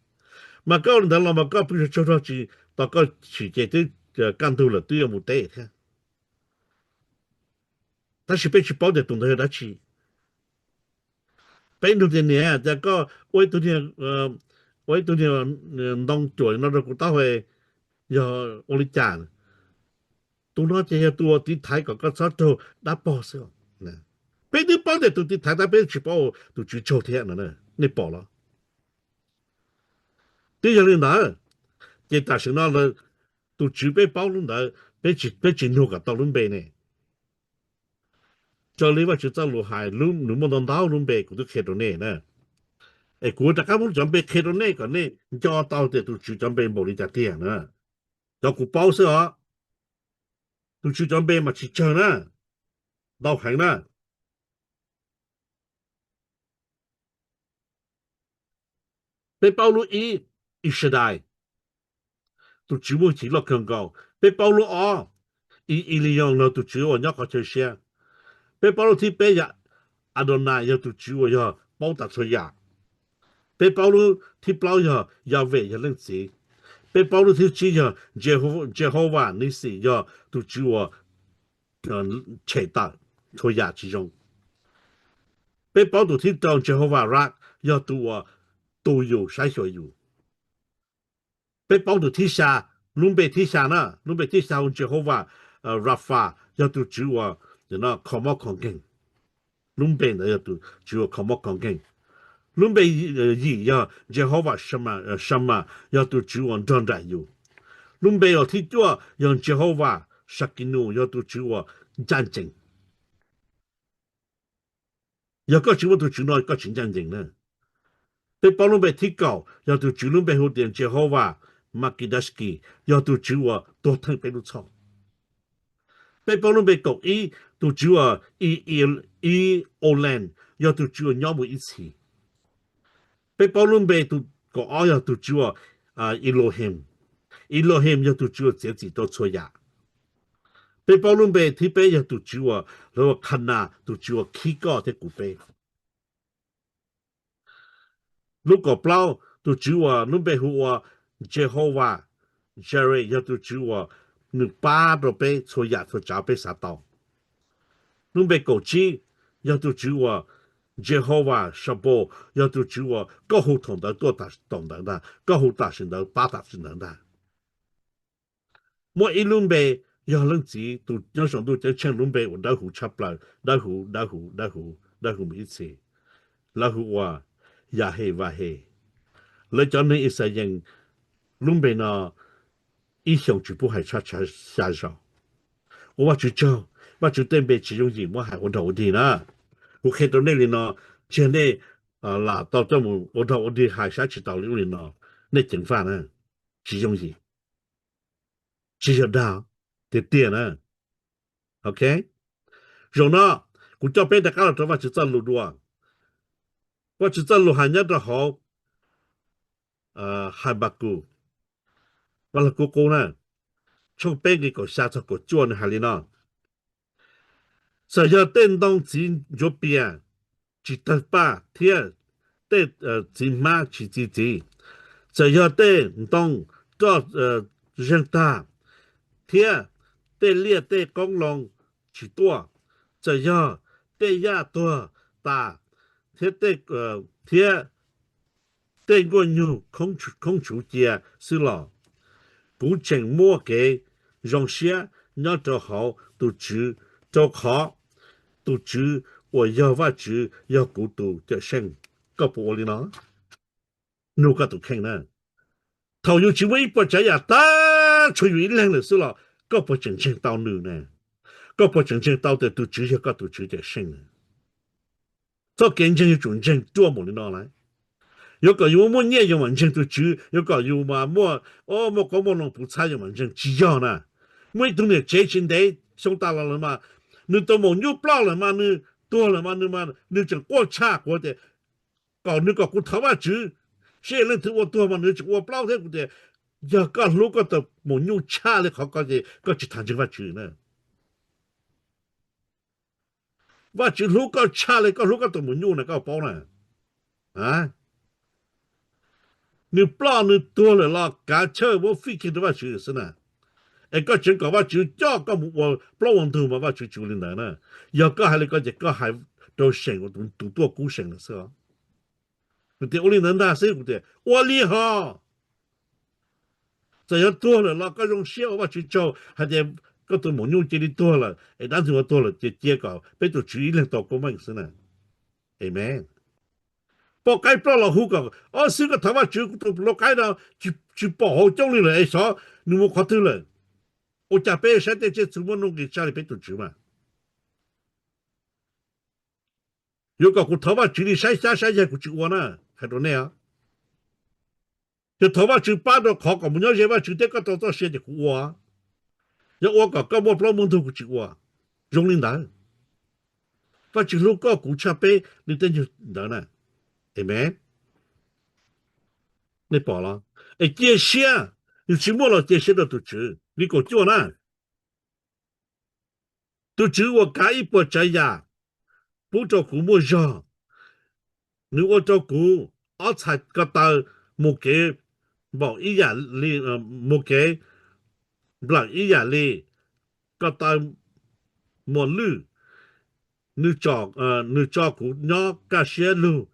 Mas koj ua li ntawd los mas koj pw tsaug zog tsis tau, koj tshim ces twb kaj ntug lawm twb yuav mus teb thiab. Tab sis peb tsis paub tias tus ntawd yog dab tsi. Peb nug tias niam, cas koj ua ib tug niag, ua ib tug niag ntoo cuam no rau kuv taub hau, yog ua li cas? Tus no ces yog tus uas tiv thaiv kom koj txhob raug dab pog xwb. Peb twb paub tias tus tiv thaiv tab peb tsis paub tus tswv tsaug thiab no, nej pom los? Twb yog li ntawd, ces tam sim no tus tswv peb paub lub ntawd, peb tsis nug kom tau lub npe ne. Raws li Vajtswv txoj lus hais, nws muaj ntau ntau lub npe kuv twb qhia rau nej na. Es kuv rov qab muab cov npe qhia rau nej kom nej nco tau tias tus tswv cov npe npaum li cas tiag na. Cov kuv paub xwb os. Tus tswv cov npe mas tsis tsawg na, ntau heev na. Peb paub lub ib, Ixadai, tus tswv muaj hwj chim loj kawg nkaus. Peb paub lub ob, Iliyoos, no tus tswv uas nyob qhov chaw siab. Peb paub lub thib peb yog Adonais, yog tus tswv uas yog paub tas txhua yam. Peb paub lub thib plaub yog Yahweh, yog leej txiv. Peb paub lub thib tsib yog Jehovah Nissi, yog tus tswv uas tshem tawm txhua yam tsis zoo. Peb paub tus thib rau Jehovah Ra, yog tus uas tu yus, saib xyuas yus. Peb paub tus thib xya, lub npe thib xya na, lub npe thib xya hu Jehovah Rapha, yog tus tswv uas kho mob kho nkeeg. Lub npe ntawd yog tus tswv uas kho mob kho nkeeg. Lub npe yim yog Jehovah Shammah, yog tus tswv uas nrog nraim yus. Lub npe uas thib cuaj yog Jehovah Tsidkenu, yog tus tswv uas ncaj ncees. Yog koj tsis muaj tus tswv no koj tsis ncaj ncees na. Peb paub lub npe thib kaum yog tus tswv lub npe hu tias Jehovah Makidashki, yog tus tswv uas tuag theej peb lub txhoj. Peb paub lub npe kaum ib, tus tswv uas Ib Olen, yog tus tswv uas nyob mus ib txhis. Peb paub lub npe kaum ob yog tus tswv uas Elohim. Elohim yog tus tswv uas txiav txim rau txhua yam. Peb paub lub npe thib peb yog tus tswv uas lawv hu ua Khanas, tus tswv uas khib koj thiab kuv peb. Lub kaum plaub, tus tswv uas lub npe hu ua Jehovah Jireh, yog tus tswv uas nws pab rau peb txhua yam txhua tsav peb xav tau. Lub npe kaum tsib, yog tus tswv uas Jehovah Shalom, yog tus tswv uas koj hu thaum ntawd tuaj thaum ntawd ntag, koj hu tam sim ntawd pab tam sim ntawd ntag. Muaj ib lub npe yog Leej Txiv tus nyob saum ntuj ceeb tsheej lub npe uas dawb huv tshaj plaws, dawb huv, dawb huv, dawb huv, dawb huv mus ib txhis. Lawv hu ua Yahe Vahe. Lawv cov neeg Ixayees lub npe no ib xyoos tsis pub hais tshaj tshaj xya zaus. Ua Vajtswv tsaug, Vajtswv tej npe tsis yooj yim muab hais ua nrog ua dig na. Kuv qhia rau nej li no, cia nej lam tau coj mus ua nrog ua dig hais saib tsis taus li ub li no, nej ceev faj na. Tsis yooj yim, tsis yog dag tiag tiag na. Ok, zaum no kuv coj peb rov qab los rau Vajtswv txoj lus dua. Vajtswv txoj lus hais nyob rau hauv Habakus, Vaj Lug Kub Qub na, tshooj peb nqe kaum xya txog kaum cuaj nws hais li no: Txawm yog tej ntoo txiv ntsuav pias tsis tawg paj thiab tej txiv hmab tsis txi txiv, txawm yog tej ntoo roj zeeg tag thiab tej liaj tej qoob loo tsis tuaj, txawm yog tej yaj tuag tas thiab tej, thiab tej nkuaj nyuj khoob tshuv cia xwb los, kuv tseem muaj kev zoo siab nyob rau hauv tus Tswv, rau qhov tus Tswv uas yog Vajtswv yog kuv tus Cawmseej. Koj puas ua li no? Nug koj tus kheej na. Thaum yus tsis muaj ib puas tsav yam, tab tshuav yus ib leeg lawm xwb los koj puas tseem ntseeg tau nws na? Koj puas tseem ntseeg tau tias tus Tswv yog koj tus Tswv Cawmseej na? Txoj kev ntseeg yuav tsum ntseeg ruaj npaum li no lawm. Yuav kom yus muaj nyiaj yus mam ntseeg tus Tswv, yuav kom yus mas muaj, muaj qoob muaj loo puv txhab yus mam ntseeg, tsis yog na. Muaj ib tug niam tsev tsis ntev xyoo tas los lawm mas, nws tau maum nyuj ploj lawm mas, nws tuag lawm mas, nws tseem quaj tshaj kuv tias, kom nws kom kuv thov Vajtswv, seb leej twg ua tuag mas nws tseem ua plaub thiab. Kuv tias, Yog koj hlub koj tus maum nyuj tshaj li qhov ko ces koj tsis tau ntseeg Vajtswv na. Vajtswv hlub koj tshaj li koj hlub koj tus maum nyuj na, koj paub na. Nws ploj nws tuag lawm los kav chawj muab fij kiag rau Vajtswv xwb na. Es koj tseem kom Vajtswv coj koj mus ua plaub ua ntug mas Vajtswv tsis ua li ntawd na. Yog koj hais li ko ces koj hais rau seem tus tuaj kub seem lawm xwb os. Kuv tias ua li ntawd ntag xwb, kuv tias ua li hos. Txawm yog tuag lawm los koj zoo siab ua Vajtswv tsaug hais tias koj tus maum nyuj cia li tuag lawm es dab ntxwg ua tuag lawm ces cia kom peb tus Tswv ib leeg tau koob meej xwb na. Amen. Poj qaib ploj los hu kom ob xib koj thov Vajtswv, kuv tus lau qaib no tsis pom hauv coob li lawm es xyov nws mus qhov twg lawm. Ua cas peb saib tej tsiaj txhu muaj nuj nqis tshaj li peb tus Tswv mas? Yuav kom kuv thov Vajtswv li saib xyab saib yaig kuv tsis ua na, hais rau nej os. Yog thov Vajtswv pab rau qhov kom mus nyob ze Vajtswv thiab koj tau txoj sia ces kuv ua. Yog ua kom koj muaj plaub muaj ntug kuv tsis ua. Zoo li ntawd. Vajtswv hlub koj kuv tshaj peb li tej nyuag ntawd na. Amen. Nej pom los? Es cia siab, yus tsis muaj los cia siab rau tus Tswv li kaum cuaj na. Tus Tswv uas kav ib puas tsav yam pub rau kuv muaj zog, nws ua rau kuv ob txhais ko taw mus kev nplaum ib yam li, mus kev nplaum ib yam li ko taw muas lwj, nws tso kuv nyob kaj siab lug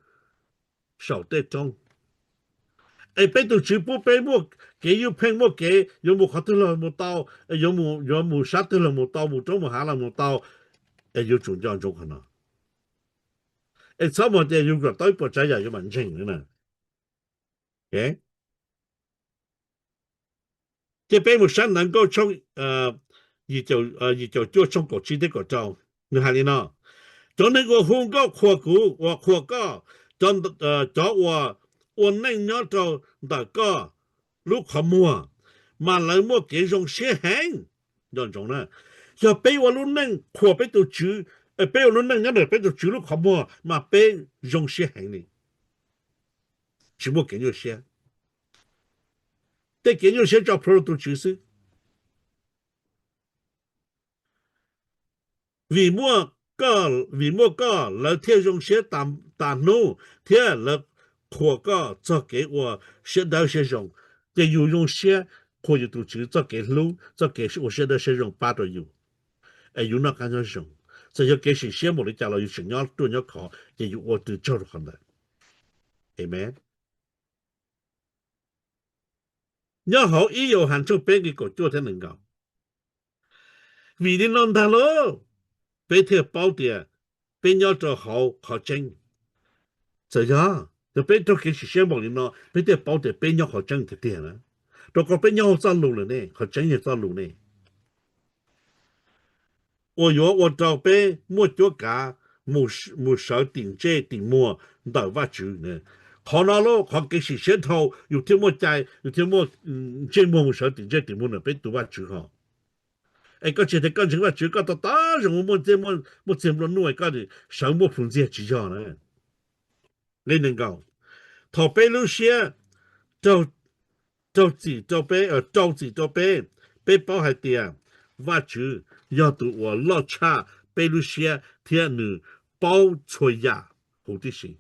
saum tej roob. Es peb tus Tswv pub peb muaj kev ywj pheej, muaj kev yuav mus qhov twg los mus tau, yuav mus sab twg los mus tau, mus roob mus hav los mus tau. Es yuav tsum nco ntsoov qhov no. Es txhob mus tias yus kom tau ib puas tsav yam yuav mam ntseeg na. Ces peb mus saib Ntawv Nkauj tshooj yim caum cuaj, tshooj kaum tsib thiab kaum rau, nws hais li no: Cov neeg uas hu nkauj qhuas kuv, uas qhuas koj, cov uas ua neej nyob rau ntawm koj lub qhov muag, mas lawv muaj kev zoo siab heev. Nco ntsoov na, yog peb ua lub neej qhuas peb tus Tswv, peb ua lub neej nyob ntawm peb tus Tswv lub qhov muag mas peb zoo siab heev li, tsis muaj kev nyuaj siab. Tej kev nyuaj siab tso plhuav rau tus Tswv xwb. Vim muaj koj, vim muaj koj lawv thiaj zoo siab tas hnub, thiab lawv qhuas koj txog kev ua siab dawb siab zoo. Ces yus zoo siab qhuas yus tus Tswv txoj kev hlub, txoj kev ua siab dawb siab zoo pab rau yus, es yus noj qab nyob zoo. Txawm yog kev sim siab npaum li cas los yus tseem nyob ruaj nyob khov, ces yus ua Nws tsaug rau qhov ntawd. Amen. Nyob hauv ib Yauhas tshooj peb nqe kaum cuaj thiab nees nkaum. Vim li no ntag lauj, peb thiaj paub tias peb nyob rau hauv qhov tseeb. Txawm yog, yog peb raug kev sim siab npaum li no peb thiaj paub tias peb nyob qhov tseeb tiag tiag na, rau qhov peb nyob hauv txoj lus lawm ne, qhov tseeb yog txoj lus ne, uas yuav ua rau peb muaj cuab kav mus sawv tim ntsej tim muag ntawm Vajtswv. Qhov no lauj, qhov kev sim siab dhau yus thiaj muaj cai, yus thiaj muaj ntsej muag mus sawv tim ntsej tim muag ntawm peb tus Vajtswv ho. Es koj tsis tias koj ntseeg Vajtswv koj to taub zoo muaj txiag nplua nuj es koj sawv muaj plhus ntxiag, tsis yog na. Nqe nees nkaum, thaum peb lub siab raug txim rau peb, rau txim rau peb, peb paub hais tias Vajtswv yog tus uas loj tshaj peb lub siab thiab nws paub txhua yam huv tib si.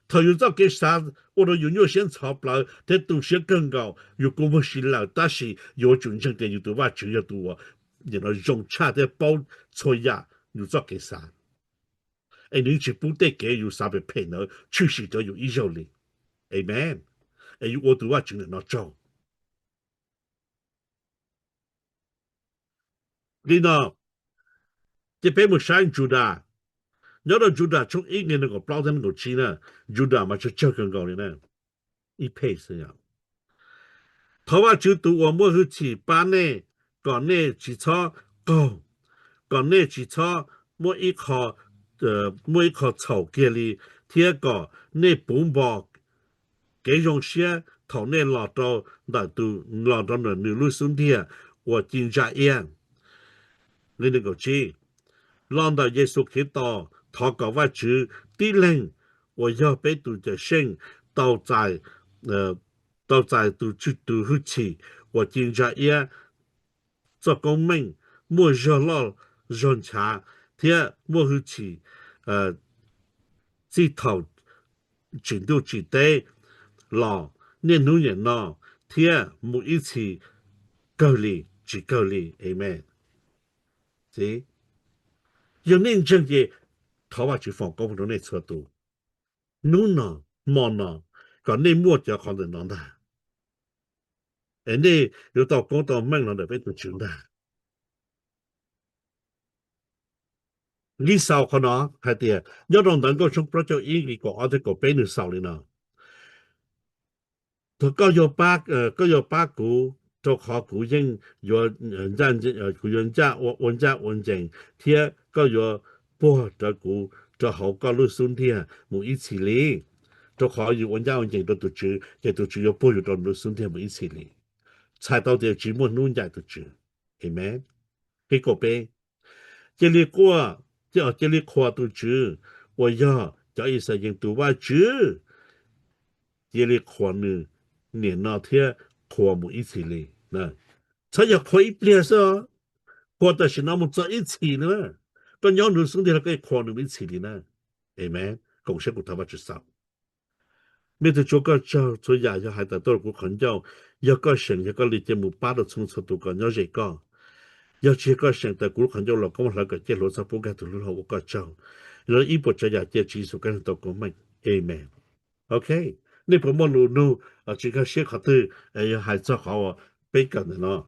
Thaum yus txoj kev xav ua rau yus nyuaj siab ntxhov plawv thiab tu siab kawg nkaus, yus kua muag si lawm, tab sis yuav tsum ntseeg tias yus tus Vajtswv yog tus uas nim no zoo tshaj thiab paub txhua yam yus txoj kev xav. Es nws tsis pub tej kev yus xav phem phem ntawd tshwm sim rau yus ib zaug li. Amen. Es yus ua tus Vajtswv ntawm no tsaug. Li no, ces peb mus saib Judas. Nyob rau Judas tshooj ib nqe nees nkaum plaub thiab nees nkaum tsib na, Judas mas tsawg tsawg kawg nkaus li na, ib phem xwb. Thov Vajtswv tus uas muaj hwj chim pab nej, kom nej tsis txhob qaug, kom nej tsis txhob muaj ib qho, muaj ib qho txhaum kiag li, thiab kom nej puv npo kev zoo siab thaum nej los rau ntawm tus, los rau ntawm nws lub xub ntiag uas ci ntsa iab. Nqe nees nkaum tsib, los ntawm Yexus Khetos thov kom Vajtswv tib leeg uas yog peb tus Cawm Seej tau txais tau txais tus, tus hwj chim uas ci ntsa iab txoj koob meej, muaj zog loj zog nchav thiab muaj hwj chim txij thaum tsim ntuj tsim teb los, niaj hnub niam no, thiab mus ib txhis kawg li tsis kawg li. Amen. Yog nej ntseeg ces thov Vajtswv foom koob rau nej txhua tus hnub no, hmo no, kom nej muaj cov qhov ntawm no ntag, es nej yuav tau koob tau meej los ntawm peb tus Tswv ntag. Nqi xaus qhov no hais tias nyob rau ntawv Nkauj tshooj plaub caug ib nqi kaum ob thiab kaum peb nws xaus li no: Thaum koj yuav pab, koj yuav pab kuv, rau qhov kuv yeej yuav, kuv yuav ncaj ua, ua ncaj ua ncees, thiab koj yuav puag rawv kuv rau hauv koj lub xub ntiag mus ib txhis li. Rau qhov yus ua ncaj ua ncees rau tus Tswv ces tus Tswv yuav puag yus rau nws lub xub ntiag mus ib txhis li. Txhais tau tias tsis muaj hnub ncaim tus Tswv. Amen. Nqi kaum peb: Cia li quaj, cia li qhuas tus Tswv uas yog cov Yixalayees tus Vajtswv. Cia li qhuas nws niam no thiab qhuas mus ib txhis li. Txhob yog qhuas ib pliag xwb, qhuas tam sim no mus txog ib txhis li na. Koj nyob nws xub ntiag los koj qhuas nws mus ib txhis li na. Amen. Koom siab kuv thov Vajtswv xaus. Me tus Tswv, koj tsaug txhua yam yog hais tawm tuaj rau kuv qhov ncauj. Yog koj seem, yog koj li cia mus pab rau txhua txhua tus kom nyob ze koj. Yog tsis yog koj seem tawm kuv lub qhov ncauj los koj muab hlawv kom ciaj hluav txog pub nkag tus hlub hlau ua koj tsaug. Los ib puas tsav yam cia Tswv Yexus Khetos tau koob meej. Amen. Ok, nej puas muaj lus nug tsis nkag siab qhov twg yog hais txog qhov uas peb kawm ntawm no?